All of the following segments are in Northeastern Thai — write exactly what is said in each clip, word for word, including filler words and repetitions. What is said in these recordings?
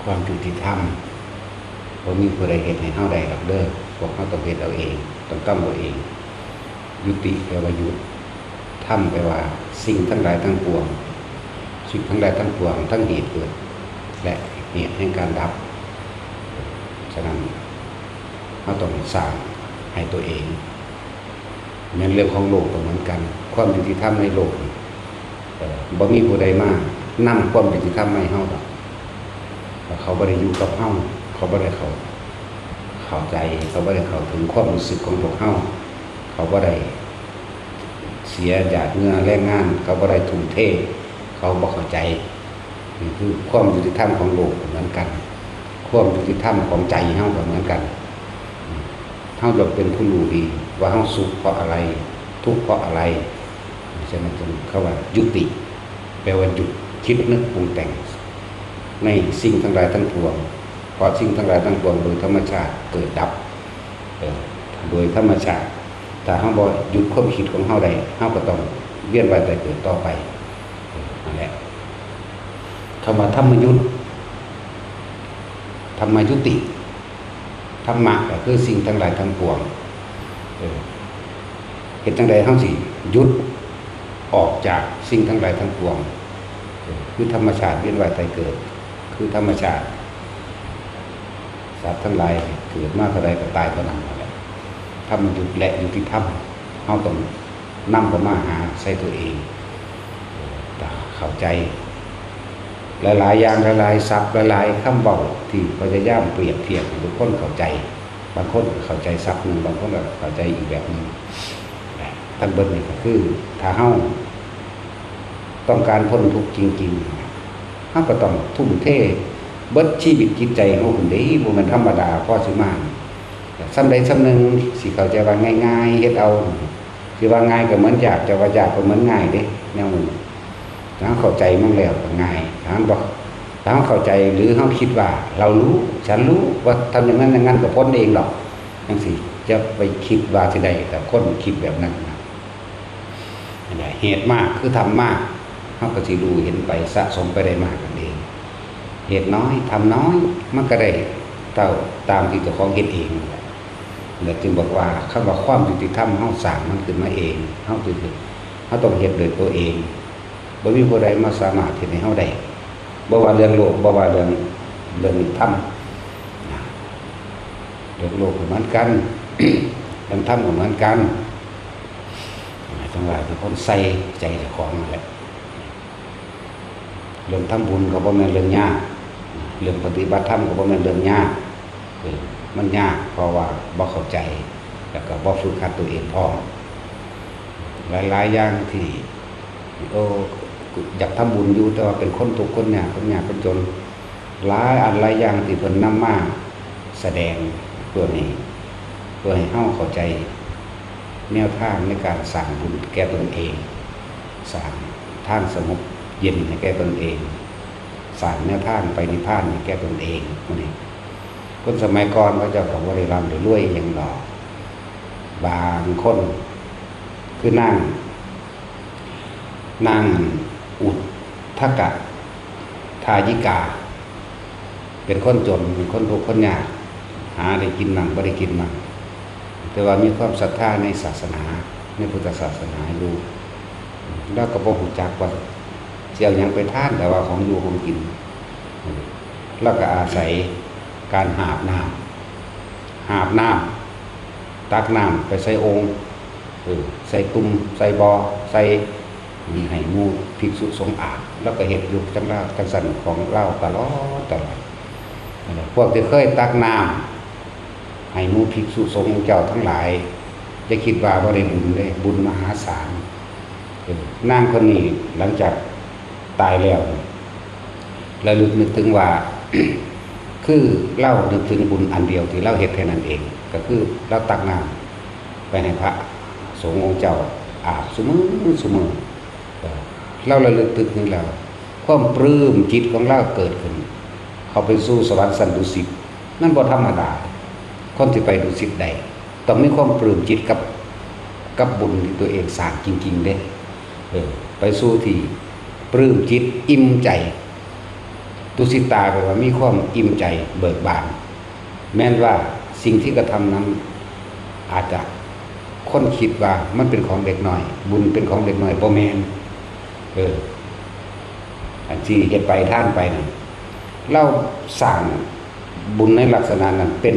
ความยุติธรรม บ่มีผู้ใดเฮ็ดให้เฮาได้ดอกเด้อ พวกเฮาต้องเฮ็ดเอาเอง ต้องกำเอาเอง ยุติแปลว่าหยุด ธรรมแปลว่าสิ่งทั้งหลายทั้งปวง สิ่งทั้งหลายทั้งปวง ทั้งเหตุเกิด และเหตุแห่งการดับ ฉะนั้น เฮาต้องสร้างให้ตัวเอง แม่นเรื่องของโลกก็เหมือนกัน ความยุติธรรมในโลกนี่ เอ่อ บ่มีผู้ใดมานำความยุติธรรมมาให้เฮาดอก เพราะเขาบ่ได้อยู่กับเฮา เขาบ่ได้เข้า เข้าใจ เขาบ่ได้เข้าถึงความรู้สึกของพวกเฮา เขาบ่ได้เสียหยาดเหงื่อแรงงาน เขาบ่ได้ทุ่มเท เขาบ่เข้าใจ นี่คือความยุติธรรมของโลกก็เหมือนกัน ความยุติธรรมของใจเฮาก็เหมือนกัน เฮาต้องเป็นผู้รู้ดีว่าเฮาสุขเพราะอะไร ทุกข์เพราะอะไร ฉะนั้นจึงคำว่ายุติ แปลว่าหยุดคิดนึกปรุงแต่ง ในสิ่งทั้งหลายทั้งปวง เพราะสิ่งทั้งหลายทั้งปวงโดยธรรมชาติเกิดดับ เอ่อ โดยธรรมชาติ ถ้าเฮาบ่หยุดความคิดของเฮาได้ เฮาก็ต้องเวียนว่ายตายเกิดต่อไป เอ่อ นั่นแหละ คำว่าธรรมยุต ธรรมยุติ ธรรมะก็คือสิ่งทั้งหลายทั้งปวง เออ เฮ็ดจั่งใดเฮาสิหยุดออกจากสิ่งทั้งหลายทั้งปวง เออ คือธรรมชาติเวียนว่ายตายเกิด คือธรรมชาติ สัตว์ทั้งหลายเกิดมาเท่าใดก็ตายเท่านั้นนั่นแหละ ธรรมยุตและยุติธรรม เฮาต้องนำเข้ามาหาใส่ตัวเอง เออ ถ้าเข้าใจ หลายๆ อย่าง หลายๆ ศัพท์ หลายๆ คำเว้าที่พยายามเปรียบเทียบให้ทุกคนเข้าใจ บางคนก็เข้าใจศัพท์หนึ่ง บางคนก็เข้าใจอีกแบบหนึ่ง ทั้งเบิดนี่ก็คือ ถ้าเฮาต้องการพ้นทุกข์จริงๆ เฮาก็ต้องทุ่มเทเบิดชีวิตจิตใจของเฮาพุ้นเด้ บ่แม่นธรรมดาพอสิมา ส่ำใดส่ำหนึ่ง สิเข้าใจว่าง่ายๆ เฮ็ดเอา สิว่าง่ายก็เหมือนยาก จะว่ายากก็เหมือนง่ายเด้ แนวหนึ่ง ถ้าเฮาเข้าใจมันแล้วก็ง่าย ถ้าเฮาบ่ ถ้าเฮาเข้าใจหรือเฮาคิดว่า "เรารู้ ฉันรู้ว่าทำอย่างนั้นอย่างนั้นก็พ้นเองดอก" จั่งซี้ อย่าไปคิดว่าสิได้ แต่คนคิดแบบนั้นนะ นั่นแหละ เหตุมากคือธรรมมาก เฮาก็สิรู้เห็นไป สะสมไปได้มากนั่นเอง เหตุน้อยธรรมน้อย มันก็ได้เท่าตามที่เจ้าของเฮ็ดเองนั่นแหละ และจึงบอกว่า คำว่าความยุติธรรม เฮาสร้างมันขึ้นมาเอง เฮาจึงสิ เราต้องเฮ็ดด้วยตัวเอง บ่มีผู้ใดมาสามารถเฮ็ดให้เราได้ บ่ว่าเรื่องโลก บ่ว่าเรื่อง เรื่องธรรม เรื่องโลกก็เหมือนกัน เรื่องธรรมก็เหมือนกัน จั่งว่าทุกคนใส่ใจเจ้าของนั่นแหละ เรื่องทำบุญก็บ่แม่นเรื่องยาก เรื่องปฏิบัติธรรมก็บ่แม่นเรื่องยาก เออ มันยากเพราะว่าบ่เข้าใจ แล้วก็บ่ฝึกหัดตัวเองพร้อม หลายๆ อย่างที่ โอ้ อยากทำบุญอยู่ แต่ว่าเป็นคนทุกข์คนยาก คนยากคนจน หลายอันหลายอย่างที่เพิ่นนำมาแสดงเพื่อให้ เพื่อให้เราเข้าใจแนวทางในการสร้างบุญแก่ตนเอง สร้างทางสงบเย็นให้แก่ตนเอง สร้างแนวทางไปนิพพานให้แก่ตนเอง มื้อนี้ คนสมัยก่อนเขาเจ้าก็บ่ได้ร่ำได้รวยอิหยังดอก บางคน คือนาง นางอุทกะทายิกา เป็นคนจน เป็นคนทุกข์คนยาก หาได้กินมั่งบ่ได้กินมั่ง แต่ว่ามีความศรัทธาในศาสนา ในพุทธศาสนาอยู่ แล้วก็บ่ฮู้จักว่าสิเอาหยังไปทาน แต่ว่าของอยู่ของกิน แล้วก็อาศัยการหาบน้ำ หาบน้ำ ตักน้ำไปใส่โอ่ง เออ ใส่ตุ่ม ใส่บ่อ ใส่ ให้หมู่ภิกษุสงฆ์อาบ แล้วก็เฮ็ดอยู่จั่งลาวจั่งซั่นของลาวตลอด ตลอด นั่นแหละ พวกที่เคยตักน้ำให้หมู่ภิกษุสงฆ์เจ้าทั้งหลาย อย่าคิดว่าบ่ได้บุญเด้ บุญมหาศาล เออ นางคนนี้หลังจากตายแล้ว ระลึกนึกถึงว่า คือลาวนึกถึงบุญอันเดียวที่ลาวเฮ็ดแค่นั้นเอง ก็คือลาวตักน้ำไปให้พระสงฆ์องค์เจ้าอาบซุมื้อซุมื้อ เออ ลาวระลึกนึกถึงแล้ว ความปลื้มจิตของลาวเกิดขึ้น เข้าไปสู่สวรรค์ชั้นดุสิต นั่นบ่ธรรมดา คนที่ไปดุสิตได้ ต้องมีความปลื้มจิตกับ กับบุญที่ตัวเองสร้างจริงๆ เด้ เออ ไปสู่ที่ปลื้มจิตอิ่มใจ ดุสิตาแปลว่ามีความอิ่มใจเบิกบาน แม้นว่าสิ่งที่กระทำนั้น อาจจะคนคิดว่ามันเป็นของเด็กน้อย บุญเป็นของเด็กน้อย บ่แม่น เออ อันที่เฮ็ดไปทานไปนั่น ลาวสร้างบุญในลักษณะนั้นเป็น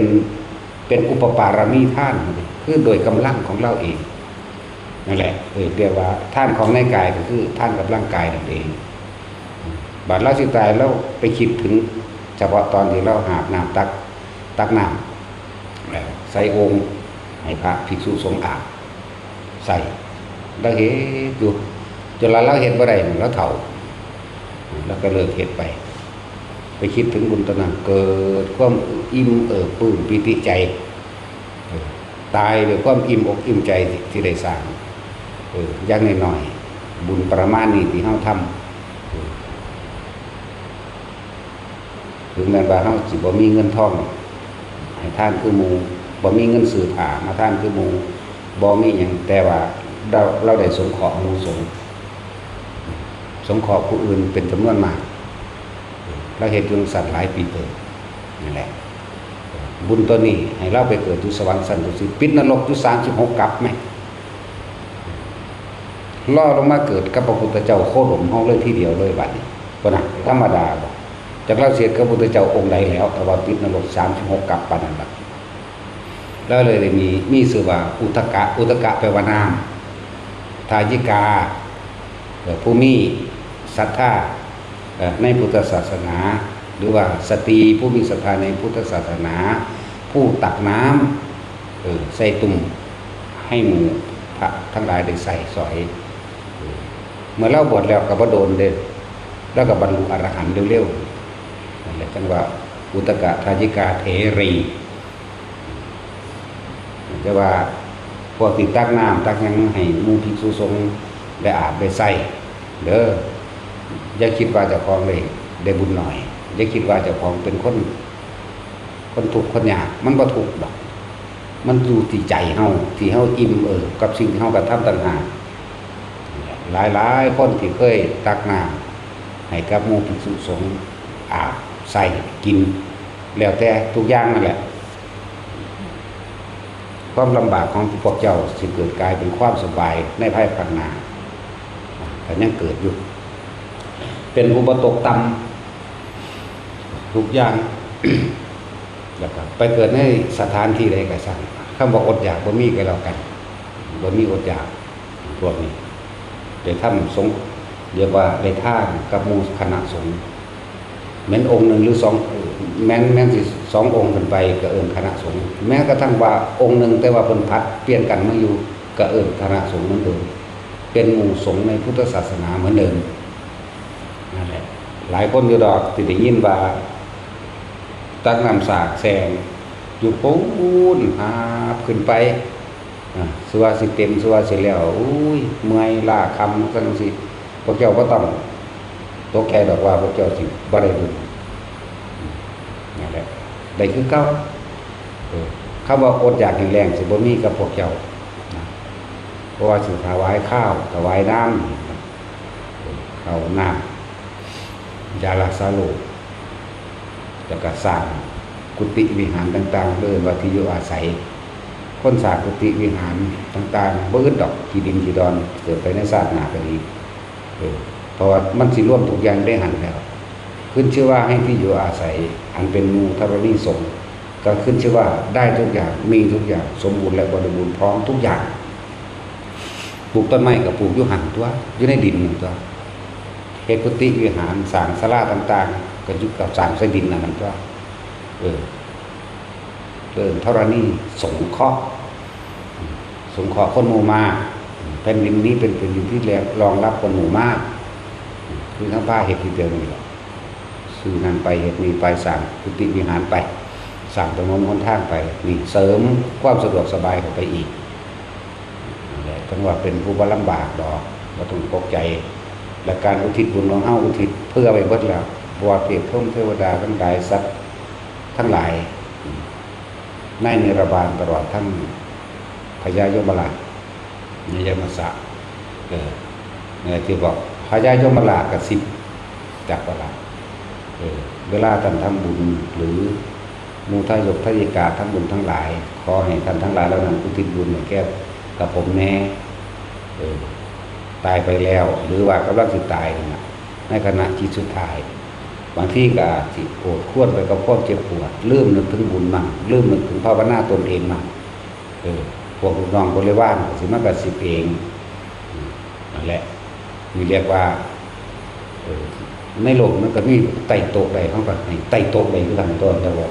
เป็นอุปปารมีทาน คือโดยกำลังของลาวเอง นั่นแหละ เออ เรียกว่าทานของในกายก็คือทานกับร่างกายนั่นเอง บาดลาวสิตาย ลาวไปคิดถึงเฉพาะตอนที่ลาวหาบน้ำตัก ตักน้ำ เอ่อ ใส่โอ่งให้พระภิกษุสงฆ์อาบใส่ ลาวเฮ็ดอยู่ จนว่าลาวเฮ็ดบ่ได้ ลาวเฒ่า ลาวก็เลิกเฮ็ดไป ไปคิดถึงบุญตอนนั้น เกิดความอิ่มเอิบปลื้มปีติใจ เออ ตายด้วยความอิ่มอกอิ่มใจที่ได้สร้าง เออ อย่างน้อยๆ บุญประมาณนี้ที่เฮาทำ เออ ถึงแม้ว่าเฮาสิบ่มีเงินทองให้ทานคือหมู่ บ่มีเงินซื้อผ้ามาทานคือหมู่ บ่มีหยัง แต่ว่าลาว ลาวได้สงเคราะห์หมู่สงฆ์ สงเคราะห์ผู้อื่นเป็นจำนวนมาก ลาวเฮ็ดอยู่จั่งซั้นหลายปีเติบ นั่นแหละ บุญตัวนี้ให้ลาวไปเกิดอยู่สวรรค์ชั้นดุสิต ปิดนรกอยู่สามสิบหกกัปไหม รอลงมาเกิดกับพระพุทธเจ้าโคดมเฮาเลยทีเดียวเลยบัดนี้ บ่นะ ธรรมดาบ่ จักลาวสิเฮ็ดกับพระพุทธเจ้าองค์ใดแล้ว แต่ว่าปิดนรกสามสิบหกกัปปานนั้นล่ะ ลาวเลยได้มี มีชื่อว่าอุทกะ อุทกะแปลว่าน้ำ ทายิกา เอ่อ ผู้มีศรัทธา เอ่อ ในพุทธศาสนา หรือว่าสตรีผู้มีศรัทธาในพุทธศาสนา ผู้ตักน้ำ เออ ใส่ตุ่มให้หมู่พระทั้งหลายได้ใส่สอย เออ เมื่อลาวบวชแล้วก็บ่โดนเด้ ลาวก็บรรลุอรหันต์เร็วๆ นั่นแหละจั่งว่าอุทกะทายิกาเถรี แต่ว่าพวกที่ตักน้ำตักหยังให้หมู่ภิกษุสงฆ์ได้อาบได้ใส่เด้อ อย่าคิดว่าเจ้าของได้ ได้บุญน้อย อย่าคิดว่าเจ้าของเป็นคน คนทุกข์คนยาก มันบ่ทุกข์ดอก มันอยู่ที่ใจเฮา ที่เฮาอิ่มเอิบกับสิ่งที่เฮากระทำต่างหาก หลายๆ คนที่เคยตักน้ำให้กับหมู่ภิกษุสงฆ์อาบใส่กิน แล้วแต่ทุกอย่างนั่นแหละ ความลำบากของพวกเจ้าสิเกิดกลายเป็นความสบายในภายภาคหน้า ก็ยังเกิดอยู่ เป็นผู้บ่ตกต่ำทุกอย่าง แล้วก็ไปเกิดในสถานที่ใดก็ช่าง คำว่าอดอยากบ่มีก็แล้วกัน บ่มีอดอยาก พวกนี้ ได้ทำสงฆ์ เรียกว่าได้ทานกับหมู่คณะสงฆ์ แม้นองค์หนึ่งหรือสอง แม้น แม้นสิสององค์ขึ้นไปก็เอิ้นคณะสงฆ์ แม้กระทั่งว่าองค์หนึ่งแต่ว่าเพิ่นผัดเปลี่ยนกันมาอยู่ก็เอิ้นคณะสงฆ์เหมือนเดิม เป็นหมู่สงฆ์ในพุทธศาสนาเหมือนเดิม นั่นแหละ หลายคนอยู่ดอกที่ได้ยินว่า ตักน้ำสากแซงอยู่ปูนหาบขึ้นไป อ่า สิว่าสิเต็ม สิว่าสิแล้ว อุ้ย เมื่อยล้าคำจังสิ พวกเจ้าบ่ต้องตกใจดอกว่าพวกเจ้าสิบ่ได้บุญ นั่นแหละ ได้คือเก่า เออ คำว่าอดอยากแห้งแล้งสิบ่มีกับพวกเจ้านะ เพราะว่าสิถวายข้าว ถวายน้ำ เออ ข้าวน้ำ ยารักษาโรค แล้วก็สร้างกุฏิวิหารต่างๆ เอิ้นว่าที่อยู่อาศัย คนสร้างกุฏิวิหารต่างๆ บ่อึดดอก ขี้ดินขี้ดอน เกิดไปในชาติหน้าก็ดี เออ เพราะว่ามันสิรวมทุกอย่างได้หั่นแล้ว ขึ้นชื่อว่าให้ที่อยู่อาศัย อันเป็นหมู่ธรณีสงฆ์ ก็ขึ้นชื่อว่าได้ทุกอย่าง มีทุกอย่าง สมบูรณ์และบริบูรณ์พร้อมทุกอย่าง ปลูกต้นไม้ก็ปลูกอยู่หั่นตั๊ว อยู่ในดินหั่นตั๊ว เฮ็ดกุฏิวิหาร สร้างศาลาต่างๆ ก็อยู่กับสร้างใส่ดินนั่นหั่นตั๊ว เออ เอิ้นธรณีสงเคราะห์ สงเคราะห์คนหมู่มาก แผ่นดินนี้เป็นแผ่นดินที่รองรับคนหมู่มาก คือทั้งพาเฮ็ดทีเดียวนี่แหละ ซื้อนั่นไปเฮ็ดนี่ไป สร้างกุฏิวิหารไป สร้างถนนหนทางไป นี่เสริมความสะดวกสบายเข้าไปอีก นั่นแหละ จั่งว่าเป็นผู้บ่ลำบากดอก บ่ต้องตกใจ และการอุทิศบุญของเฮาอุทิศเผื่อไว้เบิดแล้ว บ่ว่าเทพพรหมเทวดาทั้งหลาย สัตว์ทั้งหลาย ในนิรบาล ตลอดทั้งพญายมราช ยมสะ เออ นั่นแหละที่บอกพญายมราชกระซิบ จักว่าล่ะ เออ เวลาท่านทำบุญ หรือหมู่ทายกทายิกาทำบุญทั้งหลาย ขอให้ท่านทั้งหลายเหล่านั้นอุทิศบุญให้แก่กระผมแน่ เออ ตายไปแล้ว หรือว่ากำลังสิตายนี่นะ ในขณะจิตสุดท้าย บางทีก็อาจสิโอดครวญไปกับความเจ็บปวด ลืมนึกถึงบุญมั่ง ลืมนึกถึงภาวนาตนเองมั่ง เออ พวกลูกน้องบริวารก็สิมากระซิบเอง อืม นั่นแหละ นี่เรียกว่า เออ ในโลกมันก็มีไต่โต๊ะได้ เขาก็ให้ไต่โต๊ะได้คือกัน ตัวเจ้าว่า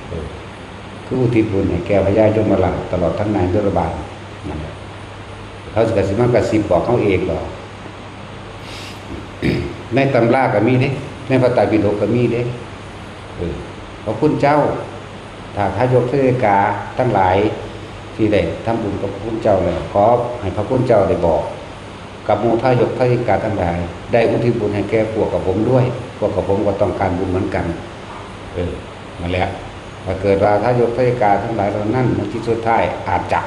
เออ คืออุทิศบุญให้แก่พญายมราช ตลอดทั้งนายนิรบาล นั่นแหละ เขาก็สิมากระซิบบอกเขาเองดอก ในตำราก็มีเด้ ในพระไตรปิฎกก็มีเด้ เออ พระคุณเจ้า ถ้าทายกทายิกาทั้งหลายที่ได้ทำบุญกับพระคุณเจ้าแล้ว ขอให้พระคุณเจ้าได้บอก กับหมู่ทายกทายิกาทั้งหลาย ได้อุทิศบุญให้แก่พวกกระผมด้วย พวกกระผมก็ต้องการบุญเหมือนกัน เออ นั่นแหละ ถ้าเกิดว่าทายกทายิกาทั้งหลายเหล่านั้น ในที่สุดท้ายอาจจะ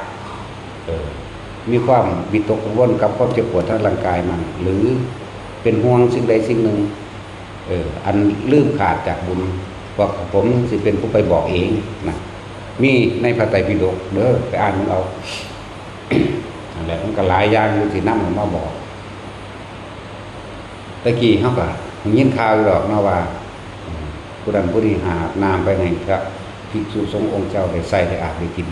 เออ มีความวิตกกังวลกับความเจ็บปวดทางร่างกายมัน หรือเป็นห่วงสิ่งใดสิ่งหนึ่ง เออ อันลืมขาดจากบุญ พวกผมสิเป็นผู้ไปบอกเองนะ มีในพระไตรปิฎกเด้อ ไปอ่านมันเอา นั่นแหละ มันก็หลายอย่างอยู่ที่นำมาบอก ตะกี้เขาก็ยินข่าวอยู่ดอกเนาะว่า อืม ผู้นั้นผู้นี้หาบน้ำไปให้พระภิกษุสงฆ์องค์เจ้าได้ใส่ได้อาบได้กิน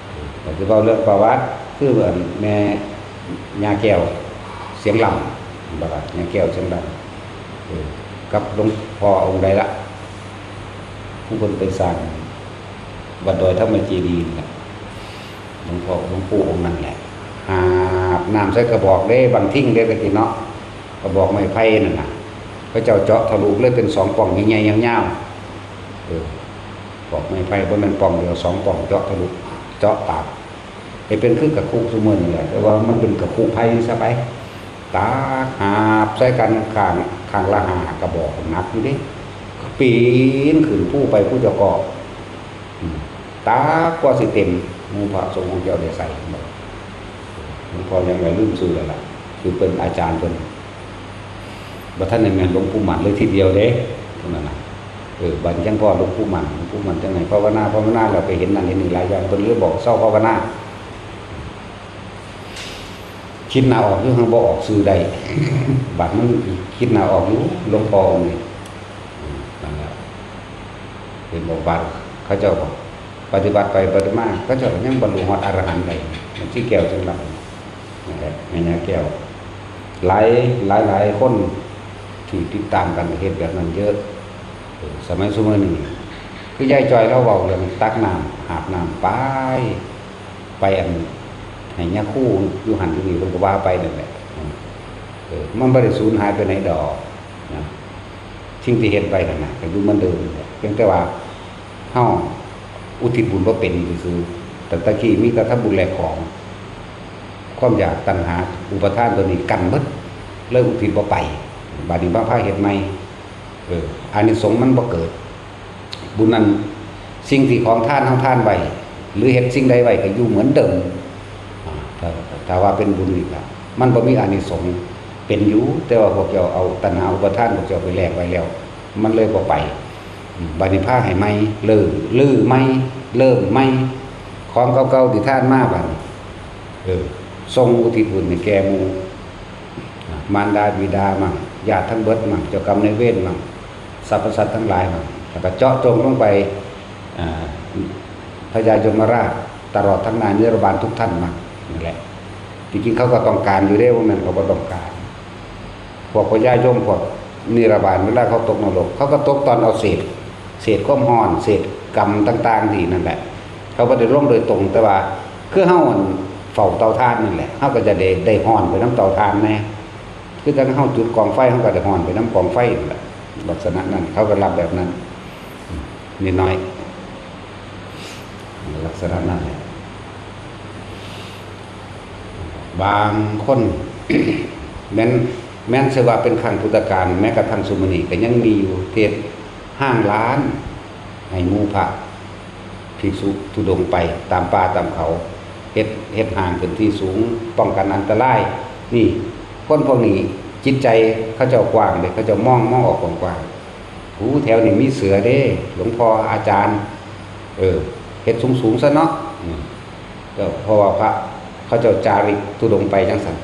เออ ก็สิเว้าเรื่องประวัติ คืออันแม่ย่าแก้วเสียงลำ บ่ล่ะ ย่าแก้วเสียงลำ เออ กับหลวงพ่อองค์ใดละ ผู้คนไปสร้างวัดดอยธรรมเจดีย์นี่แหละ หลวงพ่อหลวงปู่องค์นั้นแหละ หาบน้ำใส่กระบอกเด้ บังทิ่งเด้ ตะกี้เนาะ กระบอกไม้ไผ่นั่นน่ะ พระเจ้าเจาะทะลุเลยเป็นสองป่องใหญ่ๆยาวๆ เออ บอกไม้ไผ่ บ่แม่นป่องเดียว สองป่อง เจาะทะลุ เจาะปาก ให้เป็นคือกระคุซุมื้อนี่แหละ แต่ว่ามันเป็นกระคุไผ่ซะไป ตักหาบใส่กันข้าง ข้างละห้ากระบอก หนักอยู่เด้ ปีนขึ้นภูไปผู้เจ้าก็ อืม ตักกว่าสิเต็ม หมู่พระสงฆ์องค์เจ้าได้ใส่ หลวงพ่อยังไงลืมชื่อแล้วล่ะ คือเป็นอาจารย์เพิ่น บ่ทันได้แม่นหลวงปู่หมันเลยทีเดียวเด้ เท่านั้นน่ะ เออ บัดจั่งพ้อหลวงปู่หมัน หลวงปู่หมันจั่งไหน ภาวนา ภาวนาแล้วไปเห็นนั่นเห็นนี่หลายอย่าง เพิ่นเลยบอกเซาภาวนา คิดหน้าออกอยู่ หั้งบ่ออกชื่อได้ บัดมันคิดหน้าออกอยู่ หลวงพ่อองค์นี้ อืม นั่นแหละ เป็นบอกบัด เขาเจ้าก็ปฏิบัติไปปฏิบัติมา เขาเจ้าก็ยังบรรลุฮอดอรหันต์ได้ มันสิแก้วจั่งลำ นั่นแหละ แม่ย่าแก้ว หลาย หลาย หลายคนที่ติดตามกันเฮ็ดแบบนั้นเยอะ เออ สมัยซุมื้อนี้ คือยายจอยลาวเว้าเรื่องตักน้ำ หาบน้ำไป ไปอัน ให้ยาคูอยู่หั่นอยู่นี่ เพิ่นก็ว่าไปนั่นแหละ อืม เออ มันบ่ได้สูญหายไปไหนดอกนะ สิ่งที่เฮ็ดไว้นั่นน่ะ ก็อยู่เหมือนเดิมนั่นแหละ เพียงแต่ว่าเฮาอุทิศบุญบ่เป็นซื่อๆ แต่ตะกี้มีแต่ทำบุญแลกของ ความอยากตัณหาอุปาทานตัวนี้กันหมด เลยอุทิศบ่ไป บัดนี้มาพาเฮ็ดใหม่ เออ อานิสงส์มันบ่เกิด บุญนั้น สิ่งที่ของทานเฮาทานไว้ หรือเฮ็ดสิ่งใดไว้ก็อยู่เหมือนเดิม อ่า ถ้า ถ้าว่าเป็นบุญนี่ล่ะ มันบ่มีอานิสงส์ เป็นอยู่ แต่ว่าพวกเจ้าเอาตัณหาอุปาทานพวกเจ้าไปแลกไว้แล้ว มันเลยบ่ไป อืม บัดนี้พาให้ใหม่ เริ่ม รื้อใหม่ เริ่มใหม่ ของเก่าๆที่ทานมาบัดนี้ เออ ส่งอุทิศบุญให้แก่หมู่ อ่ะ มารดาบิดามั่ง ญาติทั้งเบิดมั่ง เจ้ากรรมนายเวรมั่ง สรรพสัตว์ทั้งหลายมั่ง แล้วก็เจาะจงลงไป อ่า พญายมราช ตลอดทั้งนายนิรบาลทุกท่านมั่ง นั่นแหละ จริงๆ เขาก็ต้องการอยู่เด้ ว่าแม่นเขาบ่ต้องการ พวกพญายม พวกนิรบาล เวลาเขาตกนรก เขาก็ตกตอนเอาเศษ เศษความร้อน เศษกรรมต่างๆ ที่นั่นแหละ เขาบ่ได้ลงโดยตรง แต่ว่าคือเฮาอันเฝ้าเตาถ่านนั่นแหละ เฮาก็จะได้ ได้ร้อนไปนำเตาถ่านแน่ คือจั่งเฮาจุดกองไฟ เฮาก็ได้ร้อนไปนำกองไฟนั่นแหละ ลักษณะนั้น เขาก็รับแบบนั้น อืม นิดหน่อย ลักษณะนั้นแหละ บางคน แม้น แม้นสิว่าเป็นครั้งพุทธกาล แม้กระทั่งซุมื้อนี้ก็ยังมีอยู่ เฮ็ดห้างร้านให้หมู่พระภิกษุธุดงค์ไปตามป่าตามเขา เฮ็ด เฮ็ดห้างขึ้นที่สูง ป้องกันอันตราย นี่ คนพวกนี้จิตใจเขาเจ้ากว้างเด้ เขาเจ้ามอง มองออกกว้างๆ โอ้ แถวนี้มีเสือเด้ หลวงพ่ออาจารย์ เออ เฮ็ดสูงๆ ซะเนาะ อืม ก็เพราะว่าพระเขาเจ้าจาริกธุดงค์ไปจั่งซั้น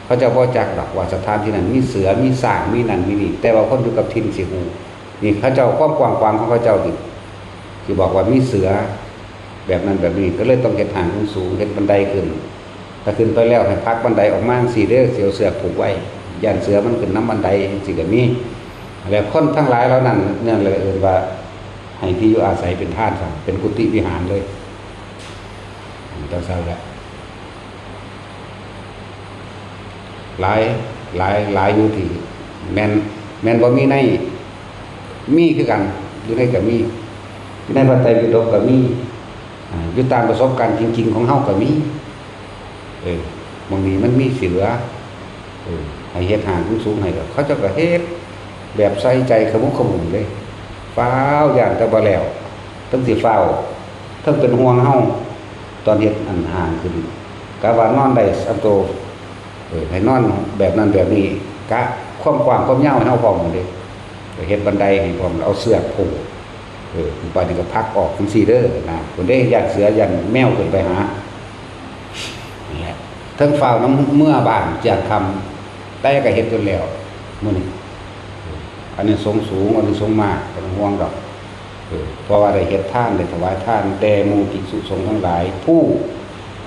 เขาเจ้าบ่จักดอกว่าสถานที่นั้นมีเสือ มีช้าง มีนั่นมีนี่ แต่ว่าคนอยู่กับถิ่นสิฮู้ นี่เขาเจ้าความกว้างขวางของเขาเจ้านี่ สิบอกว่ามีเสือ แบบนั้นแบบนี้ ก็เลยต้องเฮ็ดห้างสูงๆ เฮ็ดบันไดขึ้น ถ้าขึ้นไปแล้วให้ผลักบันไดออกมาจั่งซี้เด้อ สิเอาเสือกผูกไว้ ย้านเสือมันขึ้นนำบันไดจั่งซี้ก็มี แล้วคนทั้งหลายเหล่านั้น นั่นแหละเอิ้นว่าให้ที่อยู่อาศัยเป็นทานซะ เป็นกุฏิวิหารเลย จั่งซั้นแหละ หลาย หลาย หลายอยู่ที่ แม่น แม่นบ่มีใน มีคือกัน อยู่ในก็มี อยู่ในพระไตรปิฎกก็มี อ่า อยู่ตามประสบการณ์จริงๆ ของเฮาก็มี เออ บางทีมันมีเสือ เออ ให้เฮ็ดห้างสูงๆ ให้ก็ เขาเจ้าก็เฮ็ดแบบใส่ใจขมุกขมุนเลย ฟ้าวย้านแต่บ่แล้ว เทิงสิฟ้าว เทิงเป็นห่วงเฮา ตอนเฮ็ดอันห้างขึ้น กะว่านอนได้ส่ำโต เออ ให้นอนแบบนั้นแบบนี้ กะความกว้างความยาวให้เฮาพร้อมหมดเด้ ก็เฮ็ดบันไดให้พร้อม เอาเสือกผูก เออ บัดนี้ก็ผลักออกจั่งซี้เด้อนะ พุ้นเด้ ย้านเสือย้านแมวขึ้นไปหา นั่นแหละ เทิงฟ้าวนำเมือบ้านเจียงค่ำ แต่ก็เฮ็ดจนแล้ว มื้อนี้ อานิสงส์สูง อานิสงส์มาก บ่ต้องห่วงดอก เออ เพราะว่าได้เฮ็ดทาน ได้ถวายทาน แด่หมู่ภิกษุสงฆ์ทั้งหลาย ผู้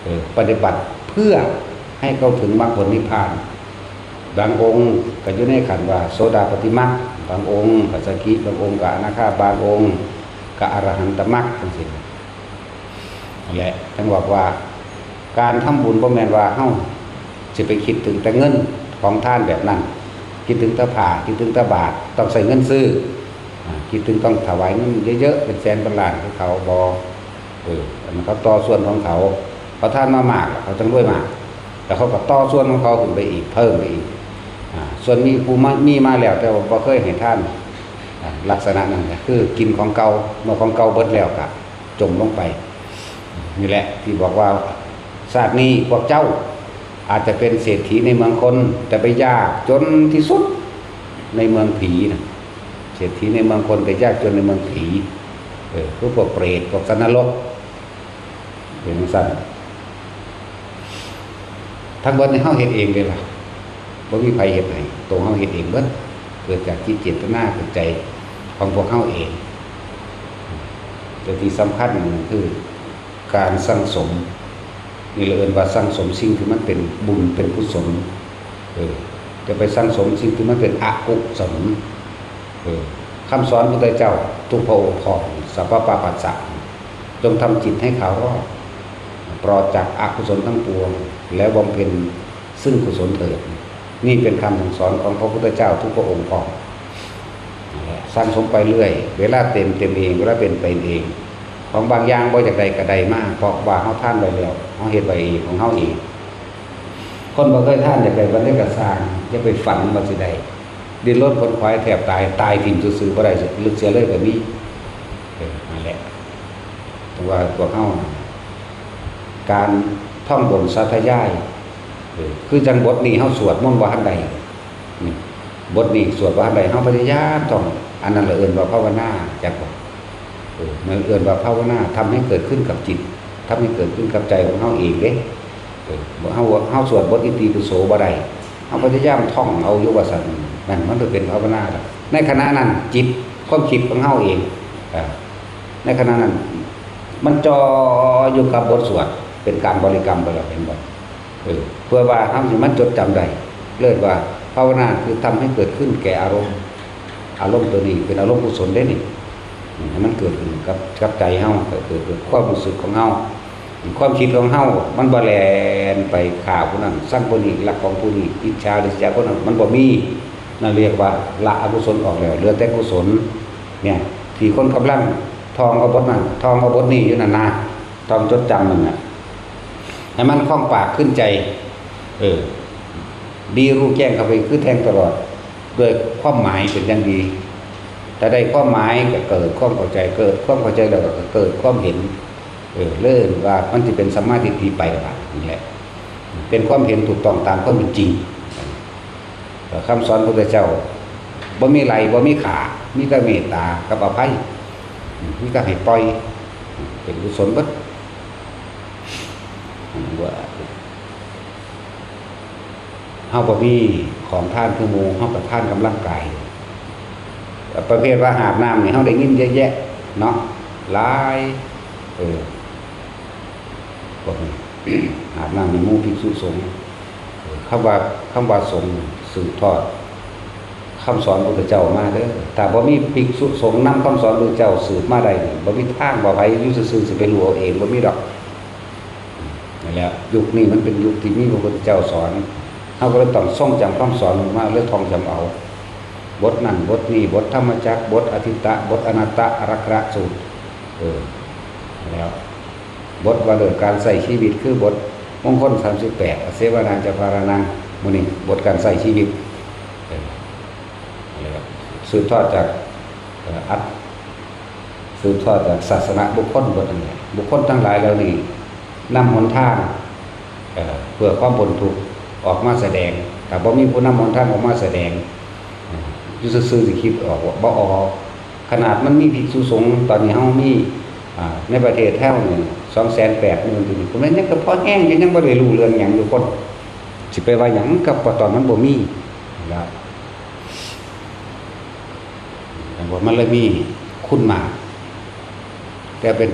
เออ ปฏิบัติเพื่อให้เข้าถึงมรรคผลนิพพาน บางองค์ก็อยู่ในขั้นว่าโสดาปัตติมรรค บางองค์ก็สกิ บางองค์ก็อนาคา บางองค์ก็อรหันตมรรค จั่งซี้ นั่นแหละ จั่งบอกว่า การทำบุญบ่แม่นว่าเฮาสิไปคิดถึงแต่เงินของทานแบบนั้น คิดถึงแต่ผ้า คิดถึงแต่บาตร ต้องใช้เงินซื้อ อ่า คิดถึงต้องถวายเงินเยอะๆ เป็นแสนเป็นล้านคือเขา บ่ เออ อันนั้นเขาต่อส่วนของเขา เขาทานมามาก เขาจั่งรวยมาก แต่เขาก็ต่อส่วนของเขาขึ้นไปอีก เพิ่มไปอีก อ่า ส่วนมีผู้มา มีมาแล้ว แต่ว่าบ่เคยให้ทาน อ่า ลักษณะนั้นก็คือกินของเก่า เมื่อของเก่าเบิดแล้วก็จมลงไป นี่แหละที่บอกว่า ชาตินี้พวกเจ้าอาจจะเป็นเศรษฐีในเมืองคน แต่ไปยากจนที่สุดในเมืองผีนะ เศรษฐีในเมืองคน แต่ยากจนในเมืองผี เออ คือพวกเปรต พวกสัตว์นรก เป็นจั่งซั้น ทั้งเบิดนี่เฮาเฮ็ดเองเลยล่ะ บ่มีไผเฮ็ดให้ ตัวเฮาเฮ็ดเองเบิด เกิดจากจิตเจตนา เกิดใจของพวกเฮาเอง แต่ที่สำคัญคือการสั่งสม นี่เราเอิ้นว่าสั่งสมสิ่งที่มันเป็นบุญเป็นกุศล เออ จะไปสั่งสมสิ่งที่มันเป็นอกุศล เออ คำสอนพระพุทธเจ้าทุกพระองค์พร้อม สัพพะปะปัสสะ จงทำจิตให้ขาวรอบ ปลอดจากอกุศลทั้งปวง แล้วบำเพ็ญซึ่งกุศลเถิด นี่เป็นคำสั่งสอนของพระพุทธเจ้าทุกพระองค์พร้อม นั่นแหละ สั่งสมไปเรื่อย เวลาเต็ม เต็มเอง เวลาเป็น เป็นเอง ของบางอย่างบ่อยากได้ก็ได้มา เพราะว่าเฮาทานไว้แล้ว เฮาเฮ็ดไว้เอง ของเฮาเอง คนบ่เคยทานอยากได้ปานใดก็ซ่าง อย่าไปฝันว่าสิได้ ดิ้นรนขนขวายแทบตาย ตายถิ่มซื่อๆบ่ได้ ลึกเสียเลยก็มี เออ นั่นแหละ เพราะว่าพวกเฮา การท่องบนสาธยาย เออ คือจังบทนี้เฮาสวดมนต์บ่ทันได้ นี่ บทนี้สวดบ่ทันได้ เฮาพยายามท่อง อันนั้นละเอิ้นว่าภาวนา จักบ่ เออ มันเอิ้นว่าภาวนา ทำให้เกิดขึ้นกับจิต ทำให้เกิดขึ้นกับใจของเฮาเองเด้ เออ เฮา เฮาสวดบทอิติปิโสบ่ได้ เฮาพยายามท่องเอาอยู่ว่าซั่น นั่นมันเลยเป็นภาวนาล่ะ ในขณะนั้นจิต ความคิดของเฮาเอง เออ ในขณะนั้น มันจ่ออยู่กับบทสวด เป็นการบริกรรมไปแล้ว เห็นบ่ เออ เพื่อว่าเฮาสิมาจดจำได้ เรียกว่าภาวนาคือทำให้เกิดขึ้นแก่อารมณ์ อารมณ์ตัวนี้เป็นอารมณ์กุศลเด้นี่ ให้มันเกิดขึ้นกับ กับใจเฮา ก็เกิดเป็นความรู้สึกของเฮา ความคิดของเฮา มันบ่แล่นไปฆ่าผู้นั้น ซังผู้นี้ รักของผู้นี้ อิจฉาริษยาคนนั้น มันบ่มี นั่นเรียกว่าละอกุศลออกแล้ว เหลือแต่กุศล เนี่ย ที่คนกำลังท่องเอาบทนั้น ท่องเอาบทนี้อยู่นั่นนะ ท่องจดจำนั่นน่ะ ให้มันคล่องปากขึ้นใจ เออ ดีรู้แจ้งเข้าไปคือแทงตลอด ด้วยความหมายเป็นอย่างดี ถ้าได้ความหมายก็เกิดความเข้าใจ เกิดความเข้าใจแล้วก็เกิดความเห็น เออ เริ่มว่ามันจะเป็นสัมมาทิฏฐิไปละนี่แหละ เป็นความเห็นถูกต้องตามความเป็นจริง คำสอนพระพุทธเจ้า บ่มีไล่ บ่มีฆ่า มีแต่เมตตากับอภัย มีแต่ให้ปล่อย เป็นกุศลเบิด ว่า เฮาบ่มีของทานคือหมู่ เฮาก็ทานกำลังกาย ประเภทว่าหาบน้ำนี่เฮาได้ยินเยอะแยะเนาะ หลาย เออ พวกนี้ หาบน้ำในหมู่ภิกษุสงฆ์ เออ คำว่า คำว่าสงฆ์สืบทอดคำสอนพระพุทธเจ้ามาเด้อ ถ้าบ่มีภิกษุสงฆ์นำคำสอนพระพุทธเจ้าสืบมาได้นี่ บ่มีทางว่าไผอยู่ซื่อๆสิไปรู้เอาเอง บ่มีดอก นั่นแหละ ยุคนี้มันเป็นยุคที่มีพระพุทธเจ้าสอน เฮาก็เลยต้องทรงจำคำสอนมา เลยท่องจำเอา บทนั้นบทนี้ บทธรรมจักร บทอทิตตะ บทอนัตตะ อารักขณสูตร เออ แล้ว บทว่าด้วยการใช้ชีวิต คือบทมงคลสามสิบแปด อเสวนาจะปารานัง มื้อนี้บทการใช้ชีวิต เออ แล้ว สืบทอดจาก เอ่อ อัต สืบทอดจากศาสนบุคคลเบิดนั่นแหละ บุคคลทั้งหลายเหล่านี้นำหนทาง เอ่อ เพื่อความพ้นทุกข์ออกมาแสดง ถ้าบ่มีผู้นำหนทางออกมาแสดง เอ่อ อยู่ซื่อๆสิคิดออกบ่ บ่ออก ขนาดมันมีภิกษุสงฆ์ ตอนนี้เฮามี อ่า ในประเทศเฮานี่ สองแสนแปดหมื่น ที่นี่ ผมว่ายังก็พอแฮงอยู่ ยังบ่ได้รู้เรื่องหยังอยู่ คนสิไปว่าหยังกับตอนมันบ่มี แล้ว แต่ว่ามันเลยมีคุณมาก แต่เป็น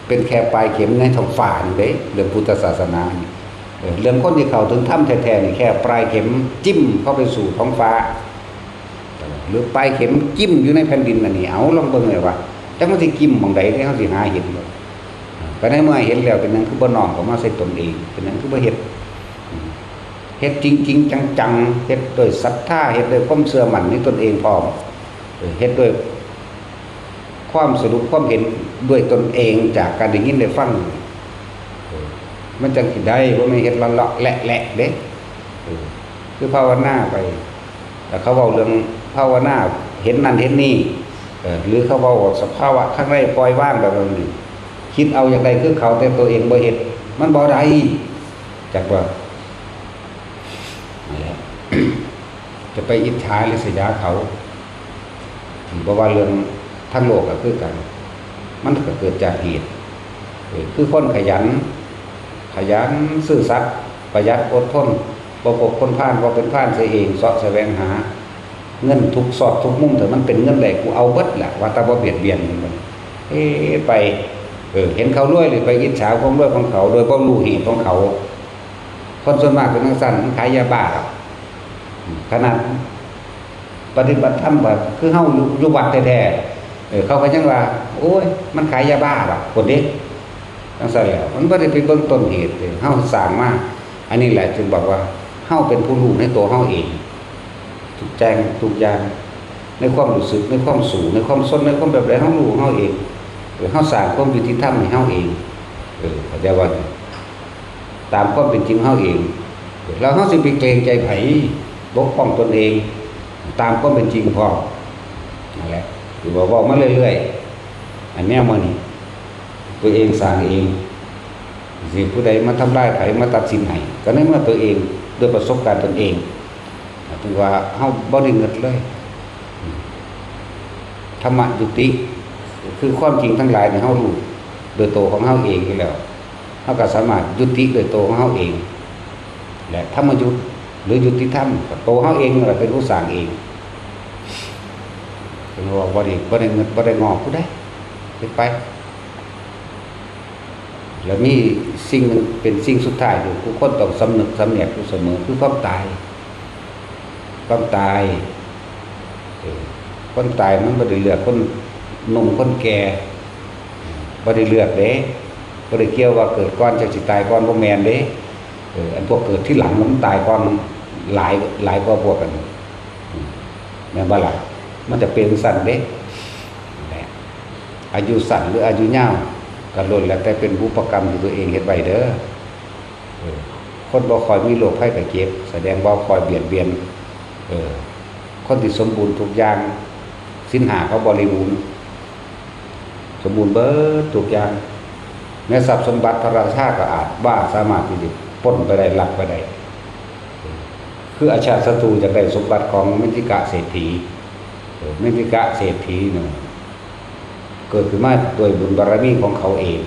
เป็นแค่ปลายเข็มในท้องฟ้านี่เด้ เรื่องพุทธศาสนานี่ เออ เรื่องคนที่เข้าถึงธรรมแท้ๆนี่แค่ปลายเข็มจิ้มเข้าไปสู่ท้องฟ้า หรือปลายเข็มจิ้มอยู่ในแผ่นดินอันนี้ เอาลองเบิ่งเลยว่า แต่มันสิจิ้มหม่องใดเด้ เฮาสิหาเห็นบ่ ก็ในเมื่อเห็นแล้ว เป็นหยังคือบ่น้อมเข้ามาใส่ตนเอง เป็นหยังคือบ่เฮ็ด เฮ็ดจริงๆจังๆ เฮ็ดด้วยศรัทธา เฮ็ดด้วยความเชื่อมั่นในตนเองพร้อม เออ เฮ็ดด้วยความสรุปความเห็นด้วยตนเองจากการได้ยินได้ฟัง เออ มันจังสิได้ บ่แม่นเฮ็ดเลาะๆแหละๆเด้ เออ คือภาวนาไป แต่เขาเว้าเรื่องภาวนา เห็นนั่นเห็นนี่ เออ หรือเขาเว้าสภาวะข้างในปล่อยวางแบบนั้นนี่ คิดเอาอยากได้คือเขา แต่ตัวเองบ่เฮ็ด มันบ่ได้ จักว่า นั่นแหละ จะไปอิจฉาริษยาเขา บ่ว่าเรื่องทางโลกก็คือกัน มันก็เกิดจากเหตุ เออ คือคนขยัน ขยันซื่อสัตย์ ประหยัดอดทน บ่คบคนพาล บ่เป็นพาลใส่เอง เสาะแสวงหา เงินทุกซอกทุกมุม ถ้ามันเป็นเงินได้ กูเอาเบิดแหละ ว่าแต่บ่เบียดเบียนมัน เอ้ ไป เออ เห็นเขารวยเลยไปอิจฉาความรวยของเขา โดยบ่รู้เหตุของเขา คนส่วนมากเป็นจั่งซั้น มันขายยาบ้า ขนาดปฏิบัติธรรมแบบคือเฮาอยู่ อยู่วัดแท้ๆ เออ เขาก็ยังว่า โอ้ย มันขายยาบ้าดอก คนเด้ จั่งซั้นแหล้ว มันบ่ได้ไปเบิ่งต้นเหตุเด้ เฮาสร้างมา อันนี้แหละจึงบอกว่า เฮาเป็นผู้รู้ในตัวเฮาเอง ทุกแจ้งทุกอย่าง ในความรู้สึก ในความสู้ ในความซน ในความแบบใด เฮารู้ของเฮาเอง เออ เฮาสร้างความยุติธรรมให้เฮาเอง เออ เข้าใจบ่ ตามความเป็นจริงเฮาเอง แล้วเฮาสิไปเกรงใจไผ ปกป้องตนเอง ตามความเป็นจริงพร้อม นั่นแหละ คือว่าเว้ามาเรื่อยๆ อันแนวมื้อนี้ ตัวเองสร้างเอง สิผู้ใดมาทำลายไผ มาตัดสินให้ ก็ในเมื่อตัวเอง ด้วยประสบการณ์ตนเอง ถือว่าเฮาบ่ได้เงิดเลย ธรรมยุติ คือความจริงทั้งหลายนี่เฮารู้ โดยตัวของเฮาเองอยู่แล้ว เฮาก็สามารถยุติโดยตัวของเฮาเอง และธรรมยุติ หรือยุติธรรม ก็ตัวเฮาเองนั่นแหละเป็นผู้สร้างเอง เพิ่นว่าบ่ได้ บ่ได้เงิด บ่ได้งอผู้ใด เฮ็ดไป แล้วมีสิ่งหนึ่งเป็นสิ่งสุดท้ายที่ทุกคนต้องสำนึกสำเนียกอยู่เสมอ คือความตาย ความตาย เออ คนตายมันบ่ได้เลือกคนหนุ่มคนแก่ บ่ได้เลือกเด้ บ่ได้เกี่ยวว่าเกิดก่อนจั่งสิตายก่อน บ่แม่นเด้ เออ อันพวกเกิดทีหลังมันตายก่อนหลาย หลายกว่าพวกกัน อืม แม่นบ่ล่ะ มันจะเป็นจั่งซั้นเด้ นั่นแหละ อายุสั้นหรืออายุยาว ก็ล้วนแล้วแต่เป็นบุพกรรมที่ตัวเองเฮ็ดไว้เด้อ เออ คนบ่ค่อยมีโรคภัยไข้เจ็บ แสดงบ่ค่อยเบียดเบียน เออ คนที่สมบูรณ์ทุกอย่าง ศีลห้าเขาบริบูรณ์ สมบูรณ์เบิดทุกอย่าง ในทรัพย์สมบัติพระราชาก็อาจว่าสามารถที่จะปล้นไปได้ ลักไปได้ คืออาชาติศัตรูอยากได้สมบัติของมิถิกะเศรษฐี เออ มิถิกะเศรษฐีเนี่ย เกิดขึ้นมาด้วยบุญบารมีของเขาเอง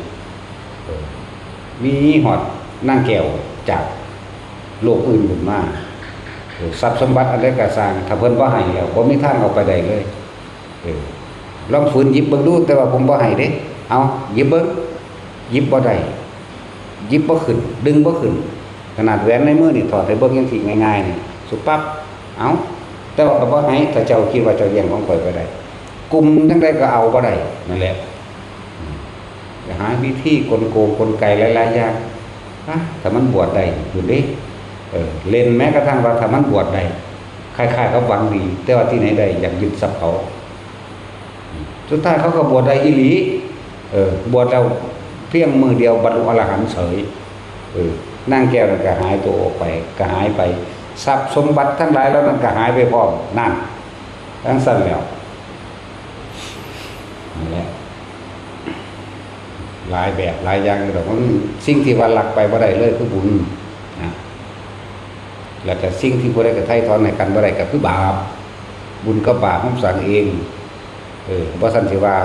เออ มีฮอดนางแก้วจากโลกอื่นขึ้นมา เออ ทรัพย์สมบัติอันใดก็ซ่าง ถ้าเพิ่นบ่ให้แล้ว บ่มีทางเอาไปได้เลย เออ ลองฝืนหยิบเบิ่งดู แต่ว่าผมบ่ให้เด้ เอา หยิบเบิ่ง หยิบบ่ได้ หยิบบ่ขึ้น ดึงบ่ขึ้น ขนาดแหวนในมือนี่ถอดให้เบิ่งจั่งซี้ง่ายๆ นี่ สุบปั๊บ เอา แต่ว่าก็บ่ให้ ถ้าเจ้าคิดว่าเจ้าแย่งของข้อยไปได้ กุมจั่งใดก็เอาบ่ได้ นั่นแหละ อืม หาวิธีกลโกงกลไกหลายๆ อย่าง ฮะ ถ้ามันบวชได้พุ้นเด้ เออ เล่นแม้กระทั่งว่าถ้ามันบวชได้ คล้ายๆ กับหวังดี แต่ว่าที่ไหนได้ อยากยึดทรัพย์เขา สุดท้ายเขาก็บวชได้อีหลี เออ บวชแล้วเพียงมื้อเดียวบรรลุอรหันต์เฉย เออ นางแก้วนั่นก็หายตัวออกไป ก็หายไป ทรัพย์สมบัติทั้งหลายเหล่านั้นก็หายไปพร้อม นั่น จั่งซั้นแล้ว นั่นแหละ หลายแบบหลายอย่างอยู่ดอก มันสิ่งที่ว่าลักไปบ่ได้เลยคือบุญนะ แล้วก็สิ่งที่ผู้ใดก็ไถ่ถอนให้กันบ่ได้ก็คือบาป บุญกับบาปเฮาสร้างเอง เออ บ่ซั้นสิว่า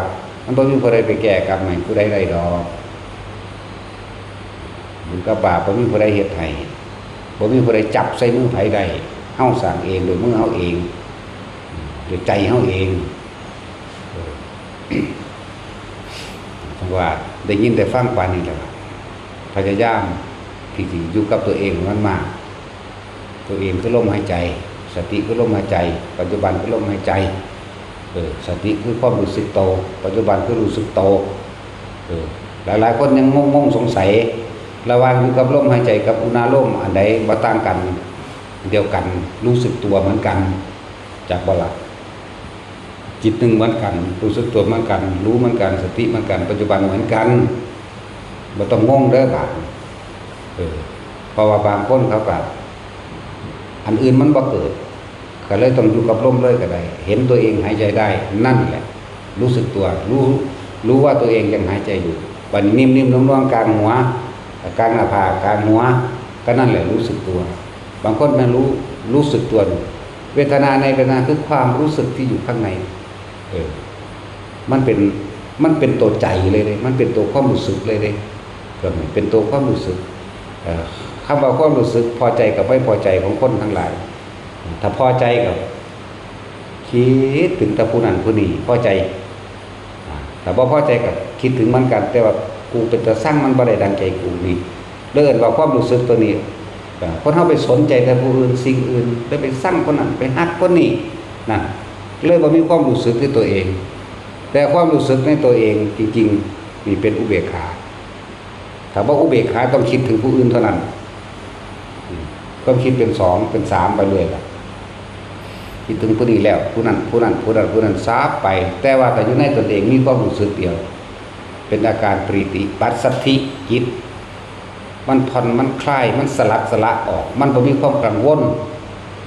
มันบ่มีผู้ใดไปแก้กรรมให้ผู้ใดได้ดอก บุญกับบาปบ่มีผู้ใดเฮ็ดให้ บ่มีผู้ใดจับใส่มือไผได้ เฮาสร้างเองด้วยมือเฮาเอง ด้วยใจเฮาเอง เออ จั่งว่าได้ยินได้ฟังปานนี้แล้ว พยายามที่สิอยู่กับตัวเองมันมาก ตัวเองคือลมหายใจ สติคือลมหายใจ ปัจจุบันคือลมหายใจ เออ สติคือความรู้สึกโต ปัจจุบันคือรู้สึกโต เออ หลายๆ คนยังงงๆ สงสัย ระหว่างอยู่กับลมหายใจกับอุณาโลม อันใดบ่ต่างกัน เดียวกัน รู้สึกตัวเหมือนกัน จักบ่ล่ะ จิตหนึ่งเหมือนกัน รู้สึกตัวเหมือนกัน รู้เหมือนกัน สติเหมือนกัน ปัจจุบันเหมือนกัน บ่ต้องงงเด้อบาด เออ เพราะว่าบางคนเขาก็ อันอื่นมันบ่เกิด ก็เลยต้องอยู่กับลมเลยก็ได้ เห็นตัวเองหายใจได้ นั่นแหละ รู้สึกตัว รู้ รู้ว่าตัวเองยังหายใจอยู่ บัดนี้นิ่มๆ นุ่มๆ กลางหัว กลางหน้าผาก กลางหัว ก็นั่นแหละรู้สึกตัว บางคนมันรู้ รู้สึกตัวอยู่ เวทนาในเวทนาคือความรู้สึกที่อยู่ข้างใน เออ มันเป็น มันเป็นตัวใจเลยเด้ มันเป็นตัวความรู้สึกเลยเด้ เออ เป็นตัวความรู้สึก เออ คำว่าความรู้สึกพอใจกับไม่พอใจของคนทั้งหลาย ถ้าพอใจก็คิดถึงแต่ผู้นั้นผู้นี้พอใจ อ่า ถ้าบ่พอใจก็คิดถึงเหมือนกัน แต่ว่ากูเป็นตาซัง มันบ่ได้ดังใจกูนี่ เลยเอิ้นว่าความรู้สึกตัวนี้ อ่า คนเฮาไปสนใจแต่ผู้อื่นสิ่งอื่น แล้วไปซังคนนั้น ไปฮักคนนี้ นั่น เลยบ่มีความรู้สึกในตัวเอง แต่ความรู้สึกในตัวเองจริงๆ นี่เป็นอุเบกขา ถ้าบ่อุเบกขาต้องคิดถึงผู้อื่นเท่านั้น อืม ความคิดเป็นสอง เป็นสามไปเรื่อยล่ะ คิดถึงผู้นี้แล้ว ผู้นั้น ผู้นั้น ผู้นั้น ผู้นั้น สาบไป แต่ว่าถ้าอยู่ในตนเองมีความรู้สึกเดียว เป็นอาการปีติปัสสัทธิจิต มันผ่อน มันคลาย มันสลัดสละออก มันบ่มีความกังวล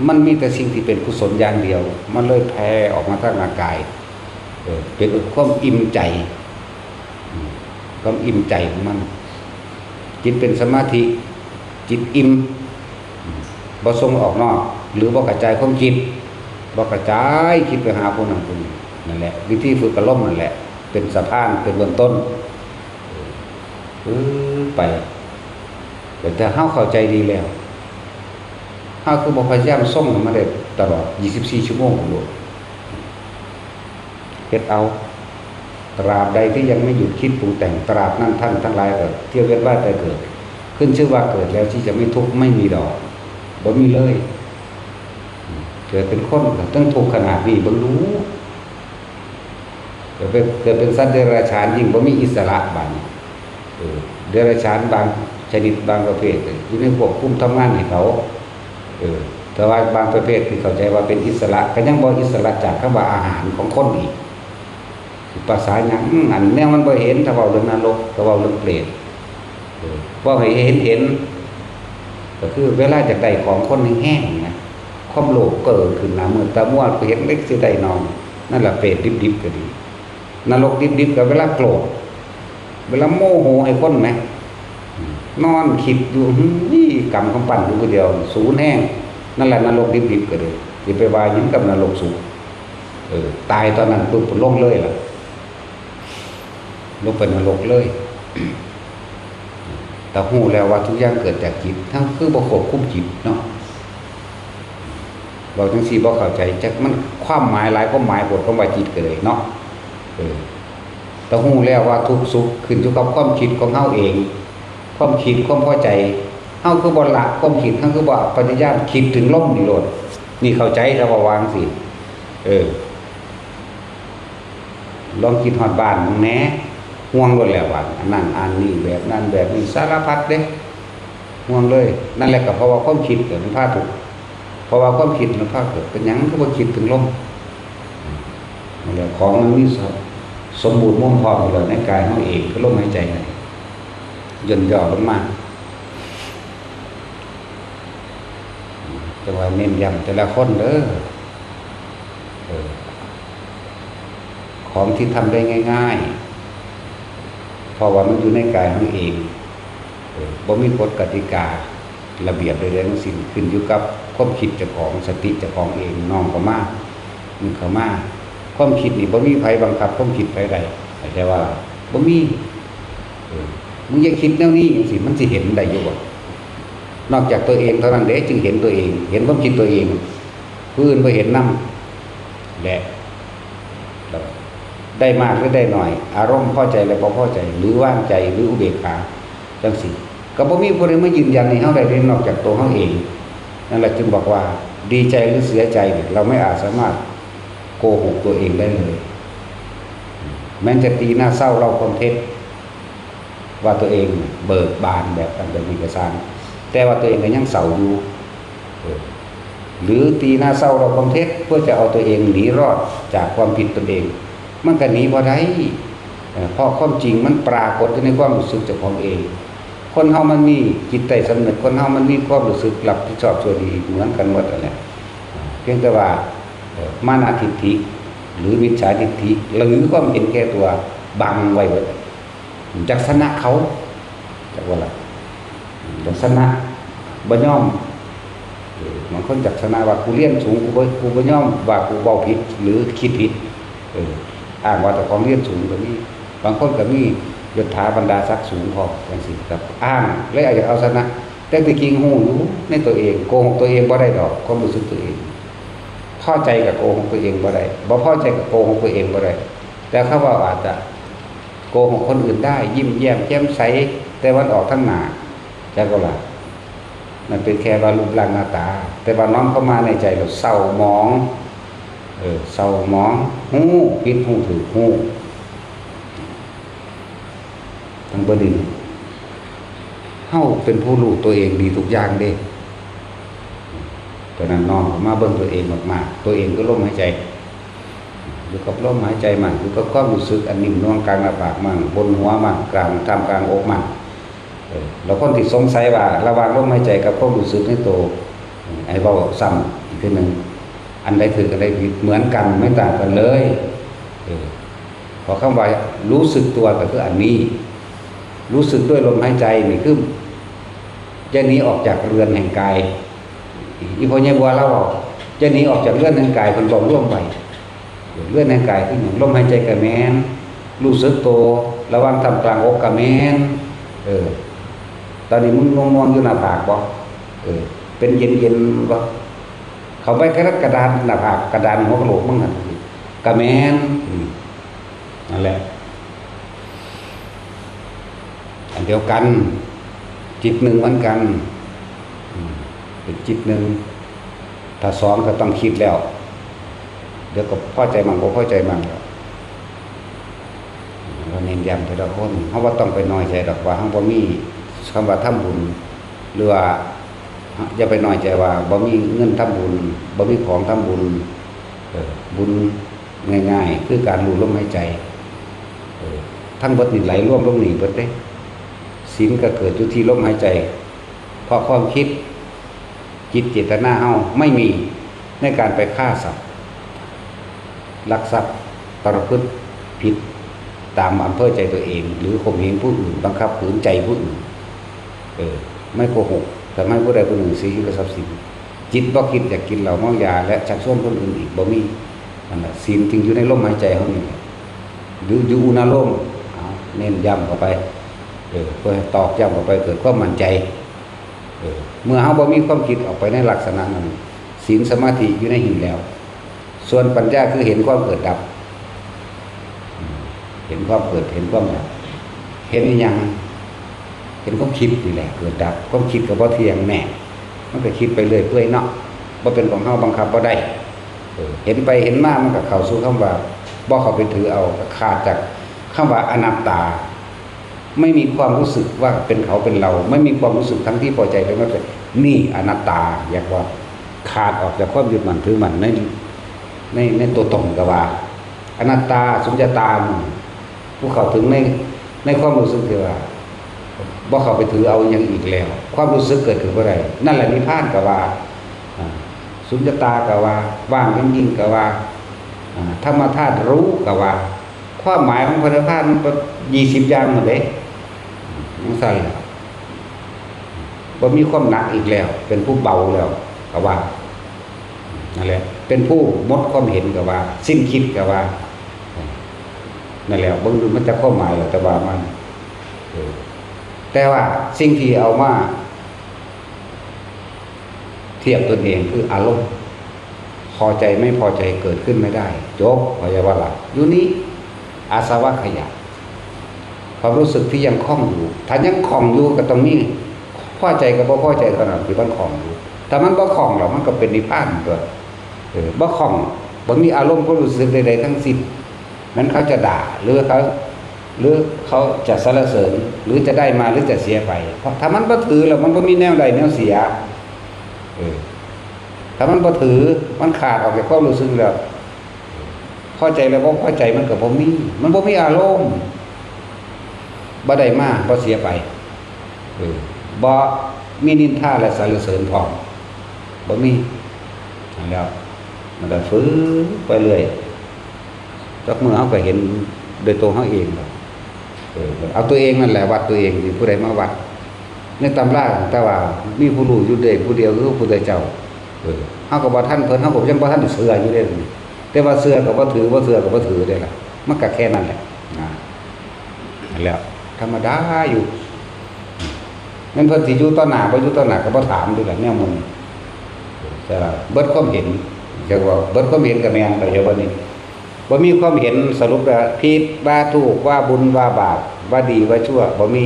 มันมีแต่สิ่งที่เป็นกุศลอย่างเดียว มันเลยแผ่ออกมาทางร่างกาย เออ เป็นความอิ่มใจ อืม ความอิ่มใจของมัน จิตเป็นสมาธิ จิตอิ่ม อืม บ่ส่งออกนอก หรือบ่กระจายความคิด บ่กระจายคิดไปหาผู้นั้นผู้นี้ นั่นแหละ วิธีฝึกอารมณ์นั่นแหละ เป็นสะพาน เป็นเบื้องต้น เออ ไป แต่ถ้าเฮาเข้าใจดีแล้ว เฮาคือบ่พยายามส่งมันมาได้ตลอด ยี่สิบสี่ ชั่วโมงโลด เฮ็ดเอา ตราบใดที่ยังไม่หยุดคิดปรุงแต่ง ตราบนั้นท่านทั้งหลายก็เที่ยวเวียนว่ายตายเกิด ขึ้นชื่อว่าเกิดแล้วที่จะไม่ทุกข์ไม่มีดอก บ่มีเลย เกิดเป็นคนก็ต้องทุกข์ขนาดนี้ เบิ่งดู เกิดเป็น เกิดเป็นสัตว์เดรัจฉานยิ่งบ่มีอิสระบาดนี้ เออ เดรัจฉานบางชนิดบางประเภท อยู่ในควบคุมทำงานให้เขา เออ แต่ว่าบางประเภทที่เข้าใจว่าเป็นอิสระ ก็ยังบ่อิสระจากคำว่าอาหารของคนอีก ภาษาหยัง อืม อันแนวมันบ่เห็น ถ้าเว้าเรื่องนรก ก็เว้าเรื่องเปรต เออ เว้าให้เห็นเห็น ก็คือเวลาอยากได้ของคนแห้งๆนะ ความโลภเกิดขึ้นหน้ามืดตามัว ไปเห็นเล็กสิได้น้อย นั่นแหละเปรตดิบๆก็ดี นรกดิบๆก็เวลาโกรธ เวลาโมโหให้คนไหม นอนคิดอยู่ หื้อ กำกำปั้นอยู่คนเดียว สูนแห้ง นั่นแหละนรกดิบๆก็เลย สิไปว่าหยังกับนรกสุค เออ ตายตอนนั้นปุ๊บลงเลยล่ะ ลงไปนรกเลย แต่ฮู้แล้วว่าทุกอย่างเกิดจากจิต เฮาคือบ่ควบคุมจิตเนาะ เว้าจั่งซี้บ่เข้าใจ จักมันความหมายหลายความหมายโพด คำว่าจิตก็เลยเนาะ เออ แต่ฮู้แล้วว่าทุกข์สุขขึ้นอยู่กับความคิดของเฮาเอง ความคิดความพอใจ เฮาคือบ่ละความคิด เฮาคือบ่พยายามคิดถึงลมนี่โลด นี่เข้าใจแล้วว่าวางสิ เออ ลองคิดฮอดบ้านมึงแหน่ ห่วงโลดแล้วว่า อันนั้นอันนี้ แบบนั้นแบบนี้ สารพัดเด้ ห่วงเลย นั่นแหละก็เพราะว่าความคิดเกิดมันพาทุกข์ เพราะว่าความคิดมันพาเกิด เป็นหยังคือบ่คิดถึงลม นั่นแหละ ของมันมีสม สมบูรณ์พร้อมอยู่แล้วในกายเฮาเอง คือลมหายใจนี่ ย่นย่อลงมา แต่ว่าเน้นย้ำแต่ละคนเด้อ เออ ของที่ทำได้ง่ายๆ เพราะว่ามันอยู่ในกายของเอง เออ บ่มีกฎกติกา ระเบียบใดๆทั้งสิ้น ขึ้นอยู่กับความคิดเจ้าของ สติเจ้าของเอง น้อมเข้ามา นึกเข้ามา ความคิดนี่บ่มีไผบังคับความคิดไผได้ เข้าใจว่าบ่มี เออ มึงอย่าคิดแนวนี้จังซี้ มันสิเห็นได้อยู่บ่ นอกจากตัวเองเท่านั้นเด้ จึงเห็นตัวเอง เห็นความคิดตัวเอง ผู้อื่นบ่เห็นนำ และ ได้มากหรือได้น้อย อารมณ์พอใจและบ่พอใจ หรือวางใจ หรืออุเบกขา จังซี้ ก็บ่มีผู้ใดมายืนยันให้เฮาได้เด้ นอกจากตัวเฮาเอง นั่นแหละจึงบอกว่า ดีใจหรือเสียใจเนี่ย เราไม่อาจสามารถโกหกตัวเองได้เลย แม้จะตีหน้าเศร้าเล่าความเท็จ ว่าตัวเองเบิกบานแบบนั้นแบบนี้ก็ซ่าง แต่ว่าตัวเองก็ยังเศร้าอยู่ เออ หรือตีหน้าเศร้าเล่าความเท็จ เพื่อจะเอาตัวเองหนีรอดจากความผิดตนเอง มันก็หนีบ่ได้ เออ เพราะความจริงมันปรากฏอยู่ในความรู้สึกเจ้าของเอง คนเฮามันมีจิตใต้สำนึก คนเฮามันมีความรู้สึกรับผิดชอบชั่วดีเหมือนกันหมดนั่นแหละ เพียงแต่ว่า เอ่อ มานะทิฏฐิ หรือมิจฉาทิฏฐิ หรือความเห็นแก่ตัวบังไว้เบิด จักชนะเขา จักว่าล่ะ จักชนะ บ่ยอม เออ บางคนจักชนะว่ากูเรียนสูง กูบ่ กูบ่ยอมว่ากูเว้าผิด หรือคิดผิด เออ อ้างว่าเจ้าของเรียนสูงก็มี บางคนก็มียศถาบรรดาศักดิ์สูงพอ จังซี้ครับ อ้าง เลยอยากเอาชนะ แ แต่ที่จริงฮู้อยู่ในตัวเอง โกหกตัวเองบ่ได้ดอก ความรู้สึกตัวเอง พอใจก็โกหกตัวเองบ่ได้ บ่พอใจก็โกหกตัวเองบ่ได้ แต่เขาว่าอาจจะโกหกคนอื่นได้ ยิ้มแย้มแจ่มใส แต่วันออกทางหน้า จักว่าล่ะ มันเป็นแค่ว่ารูปร่างหน้าตา แต่ว่าน้อมเข้ามาในใจเราเศร้าหมอง เออ เศร้าหมอง ฮู้ผิดฮู้ถูก ฮู้ ทั้งเบิดนี้ เฮาเป็นผู้รู้ตัวเองดีทุกอย่างเด้ เพราะนั้นน้อมเข้ามาเบิ่งตัวเองมากๆ ตัวเองคือลมหายใจ อยู่กับลมหายใจมัน อยู่กับความรู้สึกอันนิ่มนวลกลางหน้าผากมัน บนหัวมัน กลาง ท่ามกลางอกมัน เออ แล้วคนที่สงสัยว่าระหว่างลมหายใจกับความรู้สึกในตัว เออ ให้เว้าซ้ำอีกทีหนึ่ง อันใดถูกอันใดผิด เหมือนกัน ไม่ต่างกันเลย เออ เพราะคำว่ารู้สึกตัวก็คืออันนี้ รู้สึกด้วยลมหายใจนี่คือ จะหนีออกจากเรือนแห่งกาย อีพ่อใหญ่บัวเล่าว่า จะหนีออกจากเรือนแห่งกาย เพิ่นบอกร่วมไป เรือนแห่งกายคือหยัง ลมหายใจก็แม่น รู้สึกตัว ระหว่างท่ามกลางอกก็แม่น เออ ตอนนี้มึงง่วงๆอยู่หน้าผากบ่ เออ เป็นเย็นๆบ่ เข้าไปกระดานหน้าผาก กระดานหัวกะโหลกมึงหั่น ก็แม่น อืม นั่นแหละ อันเดียวกัน จิตหนึ่งเหมือนกัน อืม เป็นจิตหนึ่ง ถ้าสองก็ต้องคิดแล้ว เดี๋ยวก็พอใจมั่ง บ่พอใจมั่ง ก็เน้นย้ำทีละคน เฮาบ่ต้องไปน้อยใจดอกว่าเฮาบ่มีคำว่าทำบุญ หรือว่าอย่าไปน้อยใจว่าบ่มีเงินทำบุญ บ่มีของทำบุญ เออ บุญง่ายๆ คือการรู้ลมหายใจ เออ ทั้งเบิดนี่ไหลรวมลงนี่เบิดเด้ ศีลก็เกิดอยู่ที่ลมหายใจ เพราะความคิด จิตเจตนาเฮาไม่มีในการไปฆ่าสัตว์ ลักทรัพย์ ประพฤติผิดตามอำเภอใจตัวเอง หรือข่มเหงผู้อื่น บังคับขืนใจผู้อื่น เออ ไม่โกหก ทำให้ผู้ใดผู้หนึ่งเสียชีวิตและทรัพย์สิน จิตบ่คิดอยากกินเหล้าเมายา และชักชวนคนอื่นอีก บ่มี นั่นแหละ ศีลจึงอยู่ในลมหายใจเฮานี่แหละ หรืออยู่อุณาโลม เอา เน้นย้ำเข้าไป เออ เพื่อให้ตอกย้ำเข้าไป เกิดความมั่นใจ เออ เมื่อเฮาบ่มีความคิดออกไปในลักษณะนั้น ศีลสมาธิอยู่ในหินแล้ว ส่วนปัญญาคือเห็นความเกิดดับ อืม เห็นความเกิด เห็นความดับ เห็นอีหยัง เห็นความคิดนี่แหละ เกิดดับ ความคิดก็บ่เที่ยงแน่ มันก็คิดไปเรื่อยเปื่อยเนาะ บ่เป็นของเฮา บังคับบ่ได้ เออ เห็นไปเห็นมา มันก็เข้าสู่คำว่า บ่เข้าไปถือเอา ก็ขาดจากคำว่าอนัตตา ไม่มีความรู้สึกว่าเป็นเขาเป็นเรา ไม่มีความรู้สึกทั้งที่พอใจและไม่พอใจ นี่อนัตตา เรียกว่าขาดออกจากความยึดมั่นถือมั่นใน ใน ในตัวตนก็ว่า อนัตตา สุญญตา ผู้เข้าถึงใน ในความรู้สึกที่ว่า บ่เข้าไปถือเอาหยังอีกแล้ว ความรู้สึกเกิดขึ้นบ่ได้ นั่นแหละนิพพานก็ว่า อ่า สุญญตาก็ว่า ว่างยิ่งๆก็ว่า อ่า ธรรมธาตุรู้ก็ว่า ความหมายของพระนิพพานมันก็ยี่สิบอย่างหมดเด้ จั่งซั้นแหละ บ่มีความหนักอีกแล้ว เป็นผู้เบาแล้วก็ว่า นั่นแหละ เป็นผู้หมดความเห็นก็ว่า สิ้นคิดก็ว่า นั่นแหละ เบิ่งดูมันจะความหมายแล้วแต่ว่ามัน เออ แต่ว่าสิ่งที่เอามาเทียบตนเองคืออารมณ์ พอใจไม่พอใจเกิดขึ้นไม่ได้ จบ พยาวะละ อยู่นี้ อาสวะขยะ ความรู้สึกที่ยังคล่องอยู่ ถ้ายังคล่องอยู่ก็ต้องมี พอใจกับบ่พอใจเท่านั้นที่มันคล่องอยู่ ถ้ามันบ่คล่องแล้วมันก็เป็นนิพพานตัว เออ บ่คล่อง บ่มีอารมณ์ความรู้สึกใดๆทั้งสิ้น นั้นเขาจะด่า หรือเขา หรือเขาจะสรรเสริญ หรือจะได้มา หรือจะเสียไป เพราะถ้ามันบ่ถือแล้วมันบ่มีแนวใดแนวเสีย เออ ถ้ามันบ่ถือ มันขาดออกจากความรู้สึกแล้ว พอใจแล้วบ่พอใจมันก็บ่มี มันบ่มีอารมณ์ บ่ได้มา บ่เสียไป เออ บ่มีนินทาและสรรเสริญพร้อม บ่มี นั่นแหล้ว มันก็ฝึกไปเรื่อย จักมื้อเฮาก็เห็นโดยตัวเฮาเองดอก เออ เอาตัวเองนั่นแหละวัดตัวเอง สิผู้ใดมาวัด ในตำรา แต่ว่ามีผู้รู้อยู่เด้ผู้เดียวคือพระพุทธเจ้า เออ เฮาก็บ่ทันเพิ่น เฮาก็ยังบ่ทันเชื่ออยู่เด้ แต่ว่าเชื่อก็บ่ถือ บ่เชื่อก็บ่ถือเด้ล่ะ มันก็แค่นั้นแหละ นะ นั่นแหละ ธรรมดาอยู่ แม่นเพิ่นสิอยู่ต่อหน้า บ่อยู่ต่อหน้าก็บ่ถามเด้ล่ะ แนวหมู่นี้ แต่ว่าเบิดความเห็น จักว่าเบิดความเห็นก็แม่นไปเดี๋ยวบัดนี้ บ่มีความเห็น สรุปแล้วผิด ว่าถูก ว่าบุญ ว่าบาป ว่าดี ว่าชั่ว บ่มี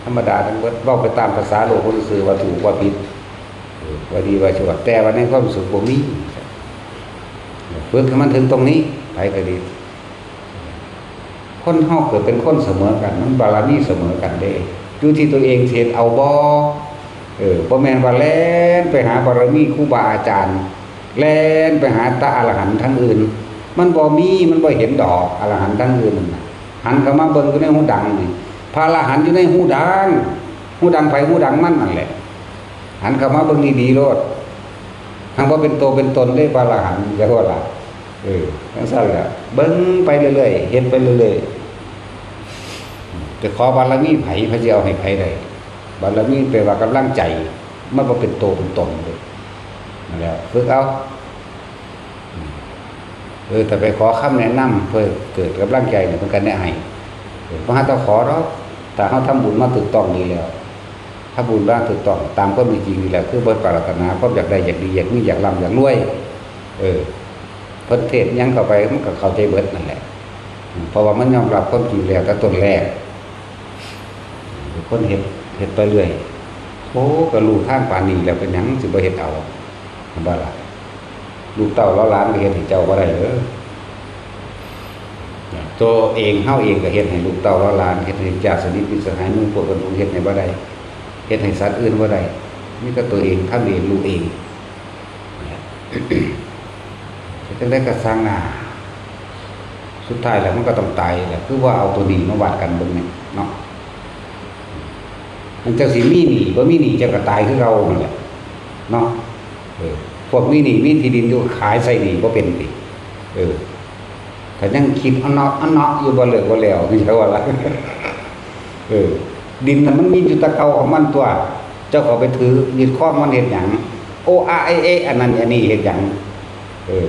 ธรรมดาทั้งเบิด เว้าไปตามภาษาโลกซื่อๆ ว่าถูก ว่าผิด เออ ว่าดี ว่าชั่ว แต่ว่าในความรู้สึกบ่มี ฝึกให้มันถึงตรงนี้ ไปก็ดี คนเฮาเกิดเป็นคนเสมอกัน มันบารมีเสมอกันเด้ อยู่ที่ตัวเองสิเฮ็ดเอาบ่ เออ บ่แม่นว่าแล่นไปหาบารมีครูบาอาจารย์ แล่นไปหาแต่อรหันต์ทั้งอื่น มันบ่มี มันบ่เห็นดอก อรหันต์ทั้งอื่นนั่นน่ะ หันเข้ามาเบิ่งอยู่ในฮูดังนี่ พระอรหันต์อยู่ในฮูดัง ฮูดังไผฮูดังมันนั่นแหละ หันเข้ามาเบิ่งดีๆโลด หังบ่เป็นโตเป็นตนเด้ พระอรหันต์ จักว่าล่ะ เออ จังซั่นแหละ เบิ่งไปเรื่อยๆ เฮ็ดไปเรื่อยๆ ไปขอบารมีไผ ไผสิเอาให้ไผได้ บารมีแปลว่ากำลังใจ มันบ่เป็นโตเป็นตนเด้ นั่นแหละ ฝึกเอา เออ ถ้าไปขอคำแนะนำเพื่อเกิดกำลังใจเนี่ย เพิ่นก็แนะให้ เออ บ่หาต้องขอดอก ถ้าเฮาทำบุญมาถูกต้องดีแล้ว ทำบุญมาถูกต้องตามความเป็นจริงนี่แหละ คือบ่ปรารถนาความอยากได้ อยากดี อยากมี อยากร่ำ อยากรวย เออ เพิ่นเทศน์หยังเข้าไป มันก็เข้าใจเบิดนั่นแหละ อืม เพราะว่ามันยอมรับความจริงแล้วแต่ต้นแรก คนเฮ็ด เฮ็ดไปเรื่อย โอ้ ก็รู้ทางปานนี้แล้ว เป็นหยังสิบ่เฮ็ดเอา เห็นบ่ล่ะ ลูกเต้าเหล่าหลานก็เฮ็ดให้เจ้าบ่ได้เด้อ ตัวเอง เฮาเองก็เฮ็ดให้ลูกเต้าเหล่าหลาน เฮ็ดให้ญาติสนิทมิตรสหายหมู่พวกกันเฮ็ดให้บ่ได้ เฮ็ดให้สัตว์อื่นบ่ได้ มีแต่ตัวเองทำเองรู้เอง เฮ็ดจั่งใดก็ซ่างหน้า สุดท้ายแล้วมันก็ต้องตายแหละ คือว่าเอาตัวนี้มาวัดกันเบิ่งเนี่ยเนาะ มันจั่งสิมีหนี้ บ่มีหนี้เจ้าก็ตายคือเก่านั่นแหละ เนาะ เออ พวกมีหนี้มีที่ดินอยู่ขายใส่หนี้บ่เป็นติ เออ ถ้ายังคิดอันเนาะอันเนาะอยู่บ่เลิกบ่แล้ว นี่เขาว่าล่ะ เออ ดินน่ะมันมีอยู่แต่เก่าของมันตัว เจ้าก็ไปถือยึดครองมันเฮ็ดหยัง โออาเอเอ อันนั้นอันนี้เฮ็ดหยัง เออ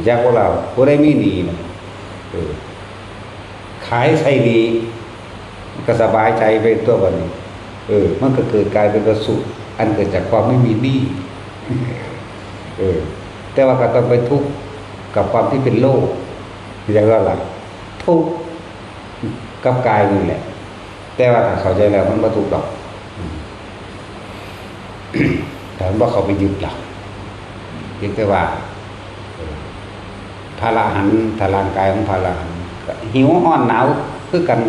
จักว่าเราผู้ใดมีหนี้น่ะ เออ ขายใส่หนี้ มันก็สบายใจไปตัวบัดนี้ เออ มันก็เกิดกลายเป็นประสุข อันเกิดจากความไม่มีหนี้ เออ แต่ว่าก็ต้องไปทุกข์กับความที่เป็นโลภ อย่างว่าล่ะ ทุกข์กับกายนี่แหละ แต่ว่าถ้าเข้าใจแล้วมันบ่ทุกข์ดอก อืม แต่มันบ่เข้าไปยึดหรอก เพียงแต่ว่า เออ พระอรหันต์ ถ้าร่างกายของพระอรหันต์ ก็หิวร้อนหนาวคือกัน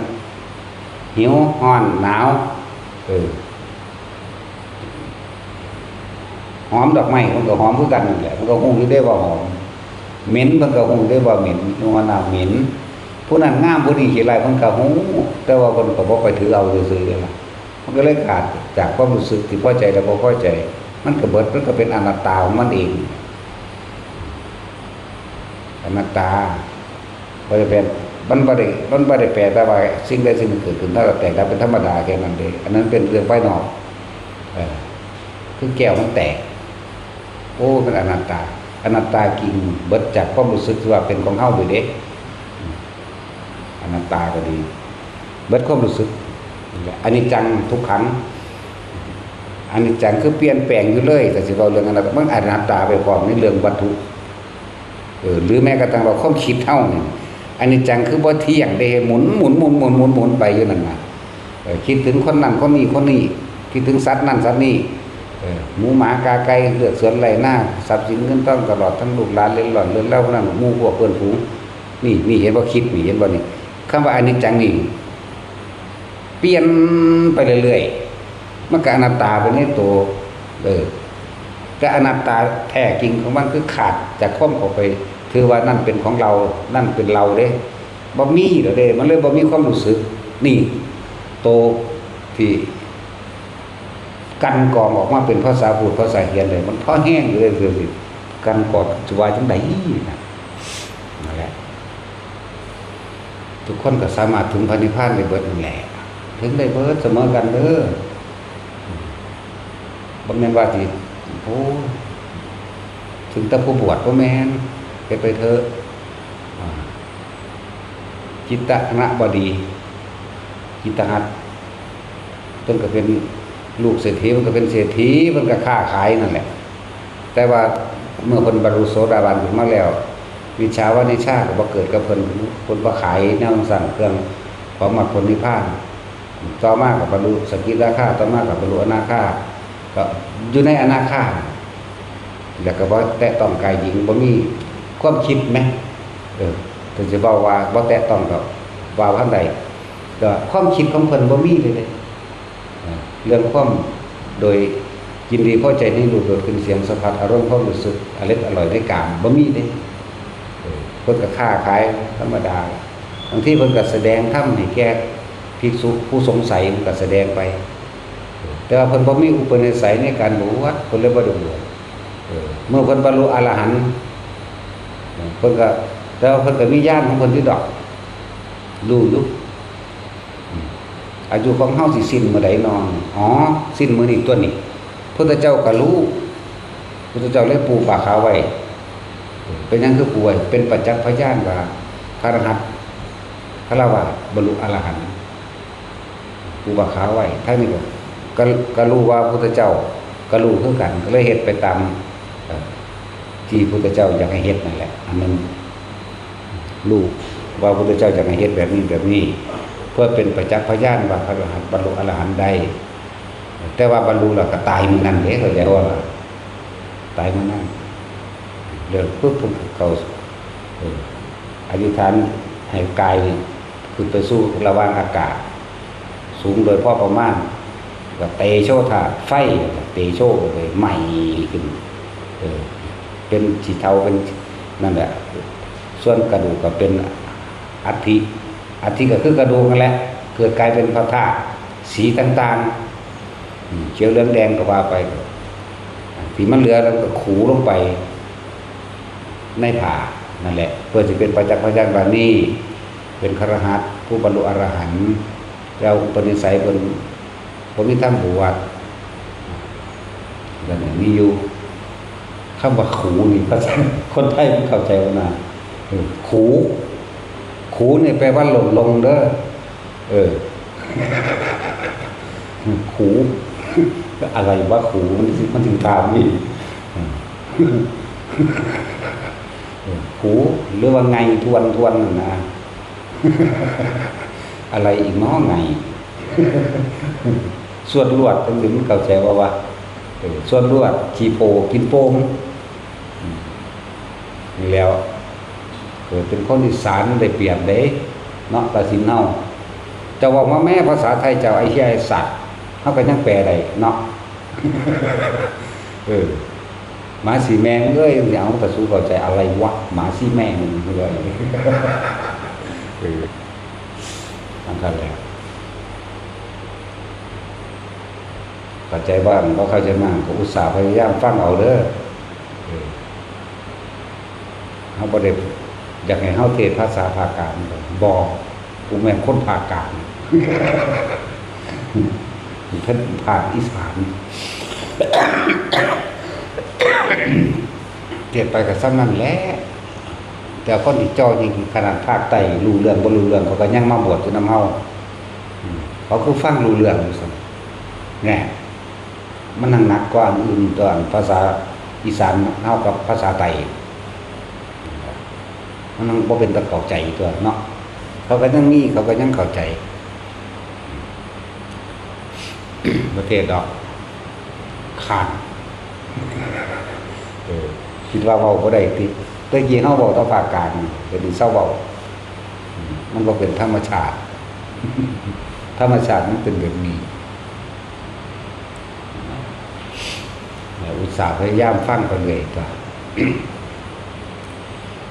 หิวร้อนหนาว เออ หอมดอกไม้มันก็หอมคือกันนั่นแหละ มันก็ฮู้อยู่เด้ว่าหอม เหม็นมันก็ฮู้เด้ว่าเหม็น หิวร้อนหนาวเหม็น ผู้นั้นงาม ผู้นี้ขี้ร้าย มันก็ฮู้ แต่ว่ามันก็บ่ไปถือเอาซื่อๆเด้ล่ะ มันก็เลยขาดจากความรู้สึกที่พอใจและบ่พอใจ มันก็เบิด มันก็เป็นอนัตตาของมันเอง อนัตตา บ่ได้แปล มันบ่ได้ มันบ่ได้แปลแต่ว่าสิ่งใดสิ่งหนึ่งเกิดขึ้นแล้วก็แตกดับเป็นธรรมดาแค่นั้นเอง อันนั้นเป็นเรื่องภายนอก เออ คือแก้วมันแตก โอ้ มันอนัตตา อนัตตาจริง เบิดจากความรู้สึกที่ว่าเป็นของเฮาอยู่เด้ อนัตตาก็ดี เบิดความรู้สึก อนิจจังทุกขัง อนิจจังคือเปลี่ยนแปลงอยู่เลย แต่สิเว้าเรื่องอนัตตา มันอนัตตาไปพร้อมในเรื่องวัตถุ เออ หรือแม้กระทั่งว่าความคิดเฮานี่ อนิจจังคือบ่เที่ยงเด้ หมุน หมุน หมุน หมุน หมุน หมุนไปอยู่นั่นน่ะ เออ คิดถึงคนนั้นคนนี้คนนี้ คิดถึงสัตว์นั่นสัตว์นี่ เออ หมูหมากาไก่ เฮือนสวนไร่นา ทรัพย์สินเงินทอง ตลอดทั้งลูกหลานเหลนหลอนเรือนเล่า พวกนั้นหมู่พวกเพื่อนฝูง นี่ นี่เห็นบ่ คิดนี่ เห็นบ่นี่ คำว่าอนิจจังนี่ เปลี่ยนไปเรื่อยๆ มันก็อนัตตาไปในตัว เออ แต่อนัตตาแท้จริงของมันคือขาดจากความเข้าไป ถือว่านั่นเป็นของเรา นั่นเป็นเราเด้ บ่มีแล้วเด้ มันเลยบ่มีความรู้สึก นี่ โตที่กลั่นกรองออกมาเป็นภาษาพูดภาษาเขียนเลย มันพอแฮงอยู่เลย คือสิกลั่นกรองสิว่าจั่งใดนะ นั่นแหละ ทุกคนก็สามารถถึงพระนิพพานได้เบิดนั่นแหละ ถึงได้เบิดเสมอกันเด้อ บ่แม่นว่าสิ โอ้ ถึงแต่ผู้บวช บ่แม่น เฮ็ดไปเถอะ อ่า จิตตะคณะบดี จิตตหัตถ์ เพิ่นก็เป็น ลูกเศรษฐีมันก็เป็นเศรษฐี มันก็ค้าขายนั่นแหละ แต่ว่าเมื่อเพิ่นบรรลุโสดาบันขึ้นมาแล้ว วิชชาวานิชชาก็บ่เกิดกับเพิ่น เพิ่นบ่ขายแนวจั่งซั้น เครื่องของมรรคผลนิพพาน ต่อมาก็บรรลุสกิทาคา ต่อมาก็บรรลุอนาคา ก็อยู่ในอนาคา แล้วก็บ่แตะต้องกายหญิง บ่มีความคิดแหม เออ เพิ่นสิเว้าว่าบ่แตะต้องก็ว่าบ่ทันได้ ก็ความคิดของเพิ่นบ่มีเลยเด้ เรื่องความโดยยินดีพอใจในรูปรสกลิ่นเสียงสัมผัสอารมณ์ความรู้สึกอร็ดอร่อยในกามบ่มีเด้ เออ เพิ่นก็ค้าขายธรรมดา บางทีเพิ่นก็แสดงธรรมให้แก่ภิกษุผู้สงสัย เพิ่นก็แสดงไป แต่ว่าเพิ่นบ่มีอุปนิสัยในการบวช เพิ่นเลยบ่ได้บวช เออ เมื่อเพิ่นบรรลุอรหันต์ เพิ่นก็ แต่ว่าเพิ่นก็มีญาณของเพิ่นอยู่ดอก รู้อยู่ อืม อายุของเฮาสิสิ้นมื้อใดน้อ อ๋อ สิ้นมื้อนี้ตั๊วนี่ พุทธเจ้าก็รู้ พุทธเจ้าเลยปูผ้าขาวไว้ เป็นหยังคือปูไว้ เป็นประจักษ์พยานว่าพระอรหันต์ ฆราวาสบรรลุอรหันต์ ปูผ้าขาวไว้ ทางนี้ก็ ก็ ก็รู้ว่าพุทธเจ้าก็รู้คือกัน ก็เลยเฮ็ดไปตาม เอ่อ ที่พุทธเจ้าอยากให้เฮ็ดนั่นแหละ อันนั้น รู้ว่าพุทธเจ้าอยากให้เฮ็ดแบบนี้แบบนี้ เพื่อเป็นประจักษ์พยานว่าพระอรหันต์บรรลุอรหันต์ได้ แต่ว่าบรรลุแล้วก็ตายมื้อนั้นเด้ เข้าใจบ่ล่ะ ตายมื้อนั้น เลิกปุ๊บเพิ่นก็เข้า เอ่อ อธิษฐานให้กายนี่ขึ้นไปสู่ระหว่างอากาศ สูงโดยพอประมาณ ก็เตโชธาตุไฟ เตโชก็เลยไหม้ขึ้น เออ เป็นสีเทา เป็นนั่นแหละ ส่วนกระดูกก็เป็นอัฐิ อัฐิก็คือกระดูกนั่นแหละ เกิดกลายเป็นพระธาตุสีต่างๆ อืม เขียวเหลืองแดงก็ว่าไป ที่มันเหลือแล้วก็ขูลงไปในผ้านั่นแหละ เพื่อสิเป็นประจักษ์พยานว่านี่เป็นคฤหัสถ์ผู้บรรลุอรหันต์ แล้วอุปนิสัยเพิ่นบ่มีธรรมบวช นั่นแหละ มีอยู่ คำว่าขูนี่ ภาษาคนไทยมันเข้าใจบ่นะ เออ ขู ขูนี่แปลว่าหล่นลงเด้อ เออ ขู อะไรวะขู มันสิ มันถึงถามนี่ เออ ขู หรือว่าไงทวนทวนน่ะนะ อะไรอีกเนาะไง สวดลวดจังซี่มันเข้าใจบ่วะ เออ สวดลวด ขี้โพ กินโป่ง อืม นี่แหล้ว เกิดเป็นคนอีสานได้เปรียบเด้ เนาะ กสินเฮา เจ้าเว้ามาแม่ภาษาไทยเจ้า ไอ้เหี้ยไอ้สัตว์ เฮาก็ยังแปลได้เนาะ เออ หมาสีแม่มึงเอ้ย เอา แต่สู้เข้าใจอะไรวะ หมาสีแม่มึงเอ้ย เออ นั่นแหละ เข้าใจบ้าง บ่เข้าใจบ้าง ก็อุตส่าห์พยายามฟังเอาเด้อ เออ เฮาบ่ได้อยากให้เฮาเทศน์ภาษาภาคกลาง บ่ กูแม่นคนภาคกลาง เพิ่นภาคอีสาน เทศน์ไปก็ส่ำนั้นแหละ แต่คนที่เจาะจริงขนาดภาคใต้รู้เรื่องบ่รู้เรื่อง เขาก็ยังมาบวชอยู่นำเฮา อืม เขาคือฟังรู้เรื่องอยู่ซั่น แน่ มันหนักกว่าอันอื่นตัว อันภาษาอีสานเฮากับภาษาไทย มันบ่เป็นตาเข้าใจตัวเนาะ เขาก็ยังมี เขาก็ยังเข้าใจ บ่เทศน์ดอก ค้าน เออ คิดว่าเว้าบ่ได้ติ แต่กี้เฮาเว้าแต่ภาคกลาง เดี๋ยวนี้เซาเว้า อืม มันบ่เป็นธรรมชาติ ธรรมชาติมันเป็นแบบนี้ อุตส่าห์พยายามฟังไปเรื่อยตัว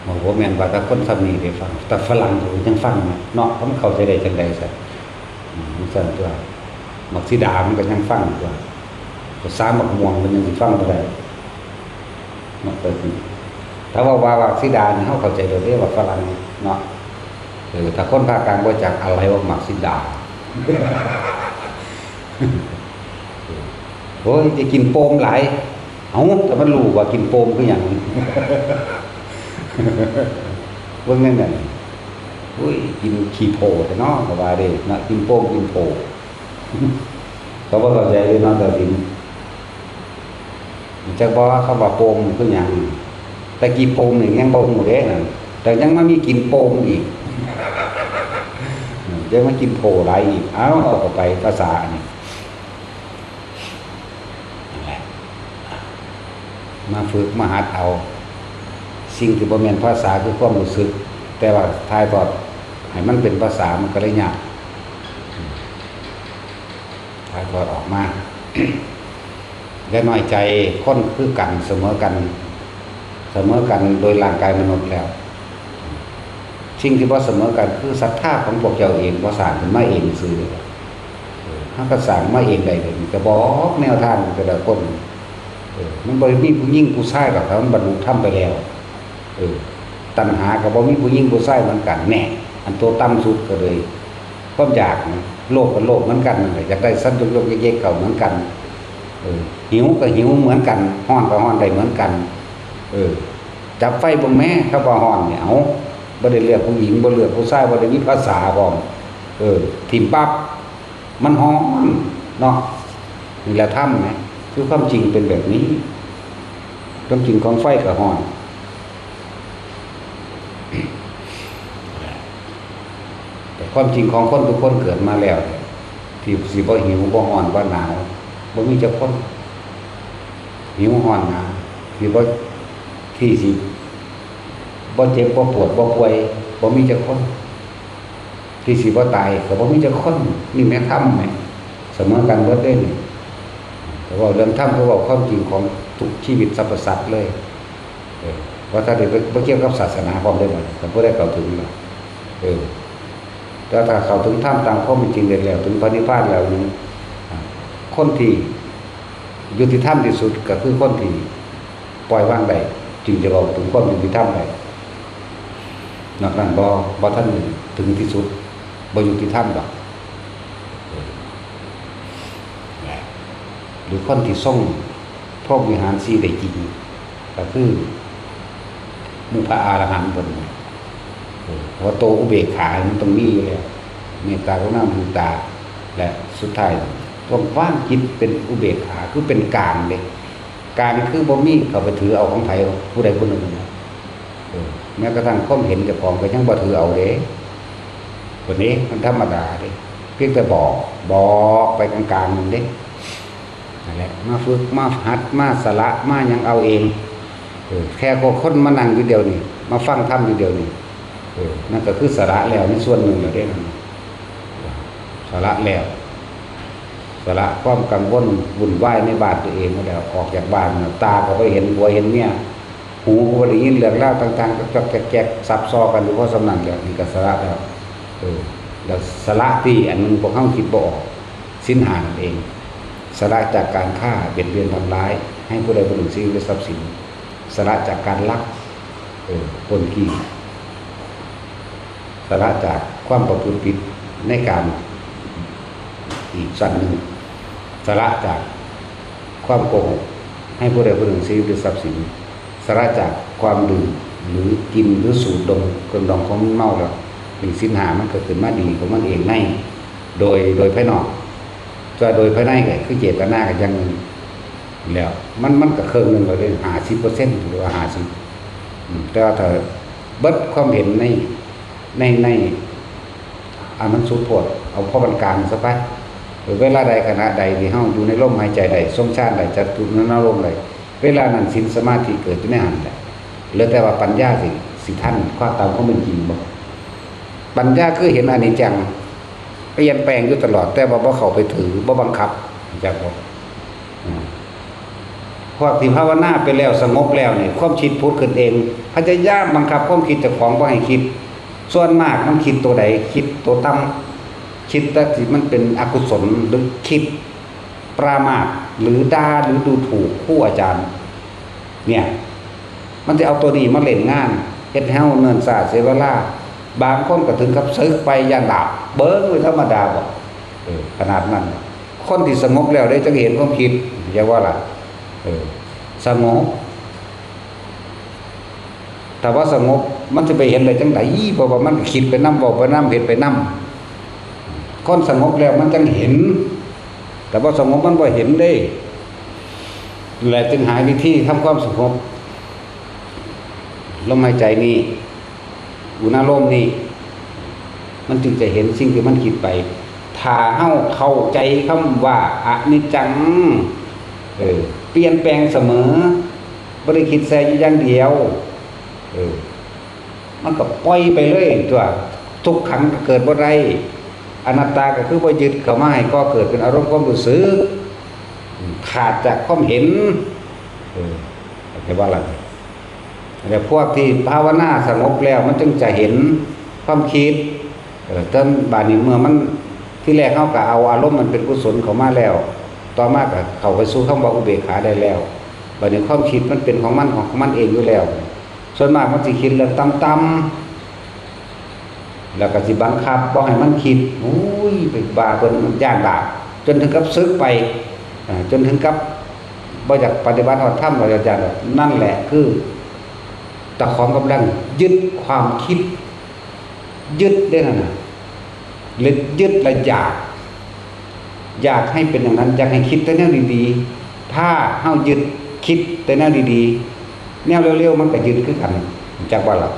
มันบ่แม่นว่าแต่คนส่ำนี้ได้ฟัง แต่ฝรั่งก็ยังฟังนะเนาะ มันเข้าใจได้จังใด๋ซะ อืม มันซั่นตัว หมากสีดามันก็ยังฟังตัว ภาษาหมากม่วงมันยังสิฟังบ่ได้ เนาะ แต่ที่ ถ้าว่า ว่าหมากสีดานี่ เฮาเข้าใจโดยเรียกว่าฝรั่งเนาะ เออ ถ้าคนภาคกลางบ่จักอะไรว่าหมากสีดา โอ้ย จะกินโปมหลาย เอ้า แต่มันรู้ว่ากินโปมคือหยัง เบิ่งแนวนั้น โอ้ย กินขี้โพดเนาะ ก็ว่าเด้เนาะ กินโปม กินโพ เขาบ่เข้าใจเลยเนาะ ตาสิน จักบ่ว่าคำว่าโปมคือหยัง แต่กี้โปมนี่ยังบ่ฮู้เด้นั่น แต่ยังมามีกินโปมอีก ยังมากินโพหลายอีก เอ้า เอาเข้าไปภาษาอันนี้ นั่นแหละ มาฝึกมาหัดเอา สิ่งที่บ่แม่นภาษาคือความรู้สึก แต่ว่าถ่ายทอดให้มันเป็นภาษามันก็เลยยาก ถ่ายทอดออกมา อย่าน้อยใจ คนคือกัน เสมอกัน เสมอกันโดยร่างกายมนุษย์แล้ว สิ่งที่บ่เสมอกันคือศรัทธาของพวกเจ้าเอง บ่สร้างขึ้นมาเองซื่อ เออ เฮาก็สร้างมาเองได้เลย ก็บอกแนวทางแต่ละคน เออ มันบ่ได้มีผู้หญิงผู้ชายดอก ถ้ามันบรรลุธรรมไปแล้ว เออ ตัณหาก็บ่มีผู้หญิงผู้ชายเหมือนกัน แน่ อันตัวต่ำสุดก็เลย ความอยากนะ โลภก็โลภเหมือนกันนั่นแหละ อยากได้สันยกๆเย็กๆก็เหมือนกัน เออ หิวก็หิวเหมือนกัน ร้อนก็ร้อนได้เหมือนกัน เออ จับไฟเบิ่งแม้ ถ้าว่าร้อนเนี่ย เอ้า บ่ได้เลือกผู้หญิง บ่เลือกผู้ชาย บ่ได้มีภาษาพร้อม เออ ถิ่มปั๊บ มันร้อนเนาะ นี่แหละธรรมนะ คือความจริงเป็นแบบนี้ ความจริงของไฟก็ร้อน แต่ความจริงของคนทุกคนเกิดมาแล้วเนี่ย ที่สิบ่หิว บ่ร้อน บ่หนาว บ่มีจักคน หิว ร้อน หนาว ที่บ่ ที่สิบ่เจ็บ บ่ปวด บ่ป่วย บ่มีจักคน ที่สิบ่ตายก็บ่มีจักคน นี่แม่นธรรมแหม เสมอกันเบิดเด้นี่ แต่ว่าเรื่องธรรมก็เว้าความจริงของทุกชีวิตสรรพสัตว์เลย เออ ว่าถ้าได้บ่ บ่เกี่ยวกับศาสนาพร้อมเด้บัดนี้ ถ้าผู้ใดเข้าถึงแล้ว เออ แต่ถ้าเข้าถึงธรรมตามความเป็นจริงได้แล้ว ถึงพระนิพพานแล้วนี่ อ่า คนที่ยุติธรรมที่สุดก็คือคนที่ปล่อยวางได้ จึงจะเว้าถึงความยุติธรรมได้ นอกนั้นบ่ บ่ทันถึงที่สุด บ่ยุติธรรมดอก เออ นะ หรือคนที่ทรงพรหมวิหารสี่ได้จริง ก็คือหมู่พระอรหันต์เพิ่น เออ เพราะว่าตัวอุเบกขามันต้องมีอยู่แล้ว เมตตากรุณามุทิตา และสุดท้ายต้องวางจิตเป็นอุเบกขา คือเป็นกลางเด้ กลางคือบ่มีเข้าไปถือเอาของไผผู้ใดผู้หนึ่งนะ เออ แม้กระทั่งความเห็นเจ้าของก็ยังบ่ถือเอาเด้ คนนี้มันธรรมดาเด้ เพียงแต่บอก บอกไปกลางๆหนึ่งเด้ นั่นแหละ มาฝึก มาหัด มาสละ มาหยังเอาเอง เออ แค่คนมานั่งอยู่เดียวนี่ มาฟังธรรมอยู่เดียวนี่ เออ นั่นก็คือสละแล้วในส่วนหนึ่งแล้วเด้ สละแล้ว สละความกังวลวุ่นวายในบ้านตัวเองมาแล้ว ออกจากบ้านน่ะ ตาก็บ่เห็นผัวเห็นเมีย หูก็บ่ได้ยินเรื่องราวต่างๆ จอกๆแจ๊กๆ ซับซ้อกันอยู่พอส่ำนั้นแล้ว นี่ก็สละแล้ว เออ แล้วสละที่อันหนึ่งพวกเฮาคิดบ่ออก ศีลห้านั่นเอง สละจากการฆ่า เบียดเบียนทำร้าย ให้ผู้ใดผู้หนึ่งเสียชีวิตหรือทรัพย์สิน สละจากการลัก เออ ปล้นจี้ สละจากความประพฤติผิดในกาม อีกชั้นหนึ่ง สละจากความโกหก ให้ผู้ใดผู้หนึ่งเสียชีวิตหรือทรัพย์สิน สละจากความดื่มหรือกินหรือสูดดมเครื่องดองของมึนเมาแล้ว นี่ศีลห้ามันก็ขึ้นมาดีของมันเองใน โดย โดยภายนอก แต่โดยภายในก็คือเจตนาก็อย่างหนึ่ง แล้วมัน มันก็ครึ่งหนึ่งแล้วเด้ ห้าสิบเปอร์เซ็นต์ หรือว่าห้าสิบ อืม แต่ว่าถ้าเบิดความเห็นใน ใน ใน อันมันสุดโพด เอาพอปานกลางซะไป เวลาใดขณะใดที่เฮาอยู่ในลมหายใจได้ ทรงฌานได้ จตุรณารมณ์ได้ เวลานั้นศีลสมาธิเกิดอยู่ในหั้นแหละ เหลือแต่ว่าปัญญาสิ สิทันความตามความเป็นจริงบ่ ปัญญาคือเห็นอนิจจัง เปลี่ยนแปลงอยู่ตลอด แต่ว่าบ่เข้าไปถือ บ่บังคับ จักบ่ อืม พวกที่ภาวนาไปแล้วสงบแล้วนี่ ความคิดผุดขึ้นเอง พยายามบังคับความคิดเจ้าของบ่ให้คิด ส่วนมากมันคิดตัวใด คิดตัวต่ำ คิดแต่ที่มันเป็นอกุศล หรือคิดปรามาส หรือด่า หรือดูถูกครูอาจารย์ เนี่ย มันจะเอาตัวนี้มาเล่นงาน เฮ็ดให้เฮาเนิ่นช้าเสียเวลา บางคนก็ถึงกับสึกไปย้านบาป เบิ่งไว้ธรรมดาบ่ เออ ขนาดนั้น คนที่สงบแล้วเด้จั่งเห็นความคิด อย่าว่าล่ะ เออ สงบ ถ้าว่าสงบ มันจะไปเห็นได้จั่งใด เพราะว่ามันก็คิดไปนำ เว้าไปนำ เฮ็ดไปนำ คนสงบแล้วมันจั่งเห็น แต่ว่าสงบมันบ่เห็นเด้ และจึงหาวิธีทำความสงบ ลมหายใจนี่ อุณาโลมนี่ มันจึงจะเห็นสิ่งที่มันคิดไป ถ้าเฮาเข้าใจคำว่าอนิจจัง เออ เปลี่ยนแปลงเสมอ บ่ได้คิดแซ่อยู่อย่างเดียว เออ มันก็ปล่อยไปเลยตัว ทุกขังก็เกิดบ่ได้ อนัตตาก็คือบ่ยึดเข้ามาให้ก่อเกิดเป็นอารมณ์ความรู้สึก ขาดจากความเห็น เออ เข้าใจบ่ล่ะ แต่พวกที่ภาวนาสงบแล้วมันจึงจะเห็นความคิด เออ จนบาดนี้เมื่อมัน ที่แรกเฮาก็เอาอารมณ์มันเป็นกุศลเข้ามาแล้ว ต่อมาก็เข้าไปสู่คำว่าอุเบกขาได้แล้ว บาดนี้ความคิดมันเป็นของมันของมันเองอยู่แล้ว ส่วนมากมันสิคิดเรื่องต่ำๆ แล้วก็สิบังคับบ่ให้มันคิด โอ้ย ไปว่าเพิ่น มันย้านบาป จนถึงกับสึกไป อ่า จนถึงกับบ่อยากปฏิบัติฮอดธรรม บ่อยาก นั่นแหละคือ เจ้าของกำลังยึดความคิด ยึดได้นั่นน่ะ และยึดและอยาก อยากให้เป็นอย่างนั้น อยากให้คิดแต่แนวดีๆ ถ้าเฮายึดคิดแต่แนวดีๆ แนวเลวๆ มันก็ยึดคือกัน จักว่าล่ะ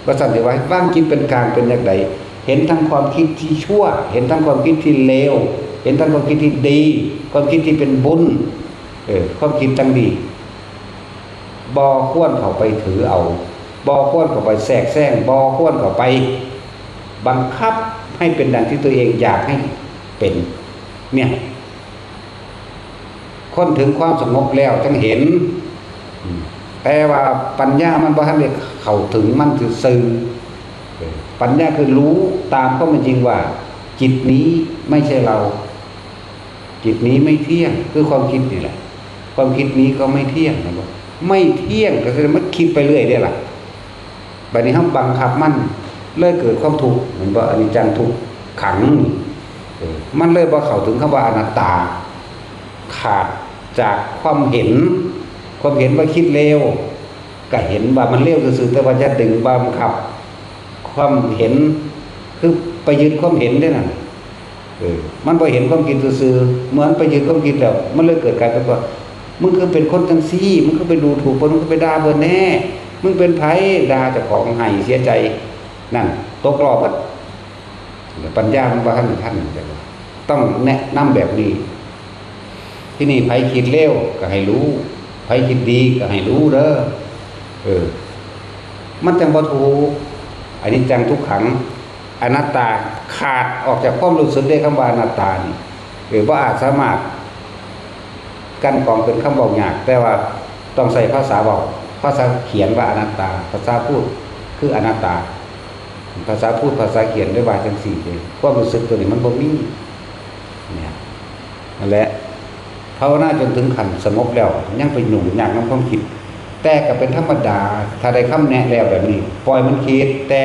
ว่าซั่นสิว่า วางจิตเป็นกลางเป็นจั่งใด เห็นทั้งความคิดที่ชั่ว เห็นทั้งความคิดที่เลว เห็นทั้งความคิดที่ดี ความคิดที่เป็นบุญ เออ ความคิดทั้งดี บ่ควรเข้าไปถือเอา บ่ควรเข้าไปแทรกแซง บ่ควรเข้าไปบังคับให้เป็นดังที่ตัวเองอยากให้เป็น เนี่ย คนถึงความสงบแล้วจั่งเห็น อืม แต่ว่าปัญญามันบ่ทันได้เข้าถึงมันซื่อๆ เออ ปัญญาคือรู้ตามความเป็นจริงว่า จิตนี้ไม่ใช่เรา จิตนี้ไม่เที่ยง คือความคิดนี่แหละ ความคิดนี้ก็ไม่เที่ยงนะบ่ ไม่เที่ยงก็แสดงว่าคิดไปเรื่อยเด้ล่ะ บัดนี้เฮาบังคับมัน เลยเกิดความทุกข์ แม่นบ่ อนิจจังทุกขังนี่ เออ มันเลยบ่เข้าถึงคำว่าอนัตตา ขาดจากความเห็น ความเห็นว่าคิดเลว ก็เห็นว่ามันเลวซื่อๆ แต่ว่าอย่าดึงบังคับ ความเห็น คือไปยึดความเห็นเด้นั่น เออ มันบ่เห็นความคิดซื่อๆ เมื่อมันไปยึดความคิดแล้ว มันเลยเกิดกลายเป็นว่า มึงคือเป็นคนจั่งซี้ มึงคือไปดูถูกเพิ่น มึงคือไปด่าเพิ่นแน่ มึงเป็นไผ ด่าเจ้าของให้เสียใจ นั่น ตกรอบเบิด ปัญญามันบ่ทันทัน ต้องแนะนำแบบนี้ ที่นี่ไผคิดเลวก็ให้รู้ ไผคิดดีก็ให้รู้เด้อ เออ มันจั่งบ่ถูก อนิจจังทุกขัง อนัตตา ขาดออกจากความรู้สึกได้คำว่าอนัตตานี่ เออ บ่อาจสามารถ กลั่นกรองเป็นคำเว้ายาก แต่ว่าต้องใช้ภาษาเว้า ภาษาเขียนว่าอนัตตา ภาษาพูดคืออนัตตา ภาษาพูด ภาษาเขียนได้ว่าจั่งซี้เด้ ความรู้สึกตัวนี้มันบ่มี เนี่ย นั่นแหละ ภาวนาจนถึงขั้นสงบแล้ว ยังไปยุ่งยากนำความคิด แต่ก็เป็นธรรมดา ถ้าได้คำแนะแล้วแบบนี้ ปล่อยมันคิด แต่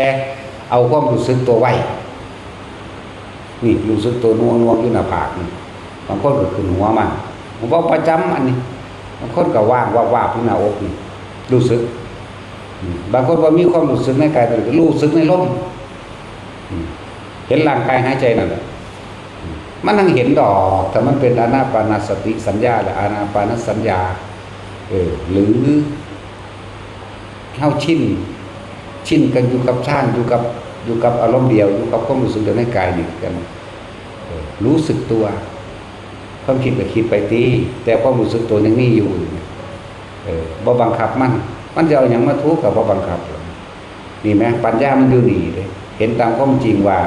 เอาความรู้สึกตัวไว้ นี่รู้สึกตัวนวงๆ อยู่หน้าผากนี่ บางคนก็ขึ้นหัวมา ผมว่าประจำอันนี้ บางคนก็ว่างวาบๆ อยู่หน้าอกนี่ รู้สึก อืม บางคนว่ามีความรู้สึกในกาย รู้สึกในลม อืม เห็นร่างกายหายใจนั่นแหละ อืม มันยังเห็นดอก แต่มันเป็นอานาปานสติสัญญา หรืออานาปานสัญญา เออ หรือ เฮาชิน ชินกันอยู่กับฌาน อยู่กับ อยู่กับอารมณ์เดียว อยู่กับความรู้สึกเดียวในกายนี่กัน เออ รู้สึกตัว ความคิดก็คิดไปติ แต่ความรู้สึกตัวยังมีอยู่ เออ บ่บังคับมัน มันจะเอาหยังมาทุกข์ก็บ่บังคับ นี่แหม ปัญญามันอยู่นี่เด้ เห็นตามความจริงว่า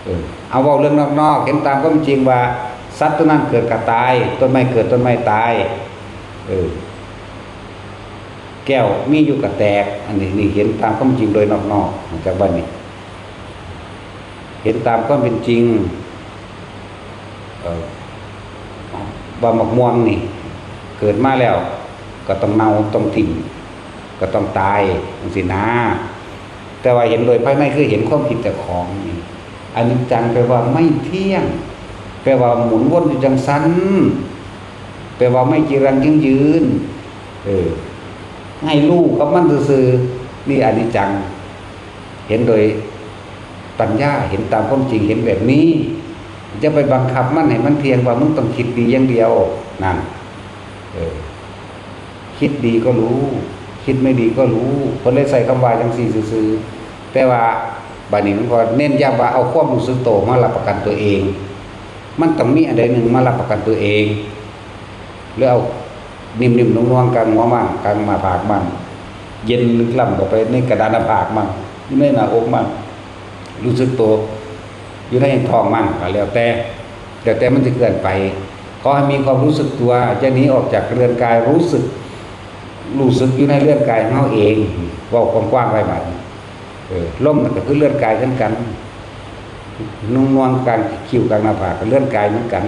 เออ เอาเว้าเรื่องนอกๆ เห็นตามความจริงว่า สัตว์ตัวนั้นเกิดก็ตาย ต้นไม้เกิดต้นไม้ตาย เออ แก้วมีอยู่ก็แตก อันนี้ นี่เห็นตามความจริงโดยนอกๆ จากบัดนี้ เห็นตามความเป็นจริง เอ่อ ว่าหมากม่วงนี่ เกิดมาแล้ว ก็ต้องเน่า ต้องทิ้ง ก็ต้องตาย จั่งซี้นะ แต่ว่าเห็นโดยภายในคือเห็นความคิดเจ้าของนี่ อนิจจังแปลว่าไม่เที่ยง แปลว่าหมุนวนอยู่จั่งซั้น แปลว่าไม่จีรังยั่งยืน เออ ให้รู้กับมันซื่อๆ นี่อนิจจัง เห็นโดยปัญญา เห็นตามความจริง เห็นแบบนี้ อย่าไปบังคับมันให้มันเที่ยง ว่ามึงต้องคิดดีอย่างเดียว นั่น เออ คิดดีก็รู้ คิดไม่ดีก็รู้ เพิ่นเลยใส่คำว่าจังซี่ซื่อๆ แต่ว่าบัดนี้หลวงพ่อเน้นย้ำว่าเอาความรู้สึกโตมารับประกันตัวเอง มันต้องมีอันใดหนึ่งมารับประกันตัวเอง หรือเอานิ่มๆ นวลๆ กลางหัวมัน กลางหน้าผากมัน เย็นลึกล้ำเข้าไปในกระดานหน้าผากมัน อยู่ในหน้าอกมัน รู้สึกโต อยู่ในท้องมัน ก็แล้วแต่ แล้วแต่มันสิเคลื่อนไป ขอให้มีความรู้สึกตัว จะหนีออกจากเรือนกาย รู้สึก รู้สึกอยู่ในเรือนกายของเฮาเอง เว้ากว้างๆ ไว้บัดนี้ เออ ลมนั่นก็คือเรือนกายคือกัน นวลๆ กลางคิ้วกลางหน้าผากก็เรือนกายเหมือนกัน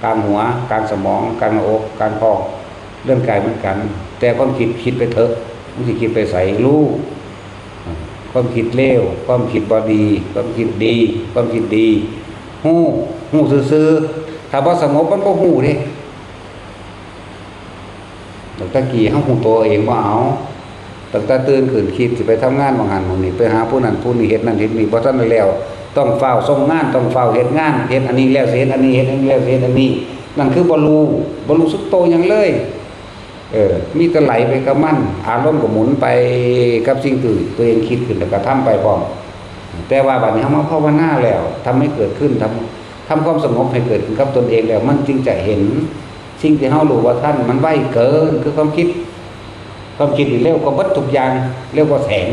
กลางหัว กลางสมอง กลางหน้าอก กลางท้อง เรื่องกายเหมือนกัน แต่ความคิดคิดไปเถอะ มันสิคิดไปไส รู้ ความคิดเลว ความคิดบ่ดี ความคิดดี ความคิดดี ฮู้ ฮู้ซื่อๆ ถ้าบ่สงบมันบ่ฮู้เด้ ตั้งแต่กี้เฮาฮู้ตัวเองบ่เอา ตั้งแต่ตื่นขึ้นคิดสิไปทำงานหม่องหั้นหม่องนี่ ไปหาผู้นั้นผู้นี้ เฮ็ดนั่นเฮ็ดนี่ บ่ทันได้แล้ว ต้องฟ้าวส่งงาน ต้องฟ้าวเฮ็ดงาน เฮ็ดอันนี้แล้วสิเฮ็ดอันนี้ เฮ็ดอันนี้แล้วสิเฮ็ดอันนี้ นั่นคือบ่รู้ บ่รู้สึกโตหยังเลย เออ มีแต่ไหลไปกับมัน อารมณ์ก็หมุนไปกับสิ่งที่ตัวเองคิดขึ้นแล้วก็ทำไปพร้อม แต่ว่าบัดนี้เฮามาภาวนาแล้ว ทำให้เกิดขึ้น ทำ ทำความสงบให้เกิดขึ้นกับตนเองแล้ว มันจึงจะเห็นสิ่งที่เฮารู้บ่ทัน มันไวเกิน คือความคิด ความคิดนี่เร็วกว่าเบิดทุกอย่าง เร็วกว่าแสง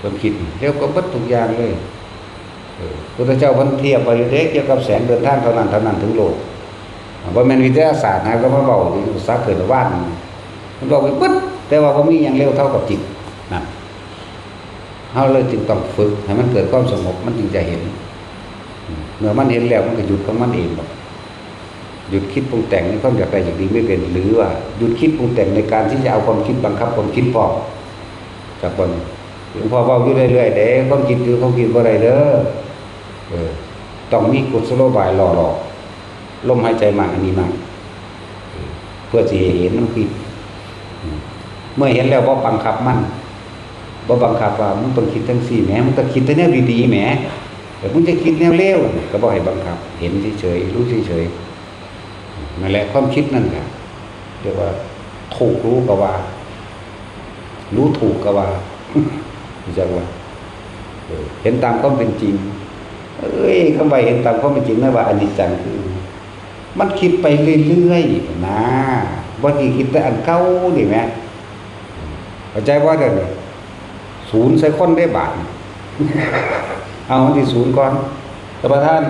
ความคิดนี่เร็วกว่าเบิดทุกอย่างเลย เออ พุทธเจ้าเพิ่นเทียบไว้อยู่เด้ เกี่ยวกับแสงเดินทางเท่านั้นเท่านั้นถึงโลก อ่า บ่แม่นวิทยาศาสตร์นะ ก็มาเว้าอยู่ภาษาเกิดว่าน มันเว้าไปเบิด แต่ว่าบ่มีหยังเร็วเท่ากับจิต นั่น เฮาเลยจึงต้องฝึกให้มันเกิดความสงบ มันจึงจะเห็น เมื่อมันเห็นแล้วมันก็หยุดของมันเองดอก หยุดคิดปรุงแต่งในความอยากได้อยากดีไม่เป็น หรือว่าหยุดคิดปรุงแต่งในการที่จะเอาความคิดบังคับความคิดพร้อม จากวัน หลวงพ่อเว้าอยู่เรื่อยๆ เด้ ความคิดคือความคิดบ่ได้เด้อ เออ ต้องมีกุศโลบายหล่อๆ ลมหายใจมั่งอันนี้มั่ง เพื่อสิให้เห็นมันคิด อืม เมื่อเห็นแล้วบ่บังคับมัน บ่บังคับว่ามึงต้องคิดจังซี่แหม มึงต้องคิดแต่แนวดีๆแหม แต่มึงจะคิดแนวเลว ก็บ่ให้บังคับ เห็นเฉยๆ รู้เฉยๆ นั่นแหละความคิดนั่นแหละ เรียกว่าถูกรู้ก็ว่า รู้ถูกก็ว่า รู้จักว่า เออ เห็นตามความเป็นจริง เอ้ย คำว่าเห็นตามความเป็นจริงนะว่าอนิจจังคือ มันคิดไปเรื่อยๆ นะ บ่ได้คิดแต่อันเก่านี่แหม เข้าใจบ่เดี๋ยวนี้ ศูนย์ใส่คนได้บาดนี่ เอาอันที่ศูนย์ก่อน ท่านประธาน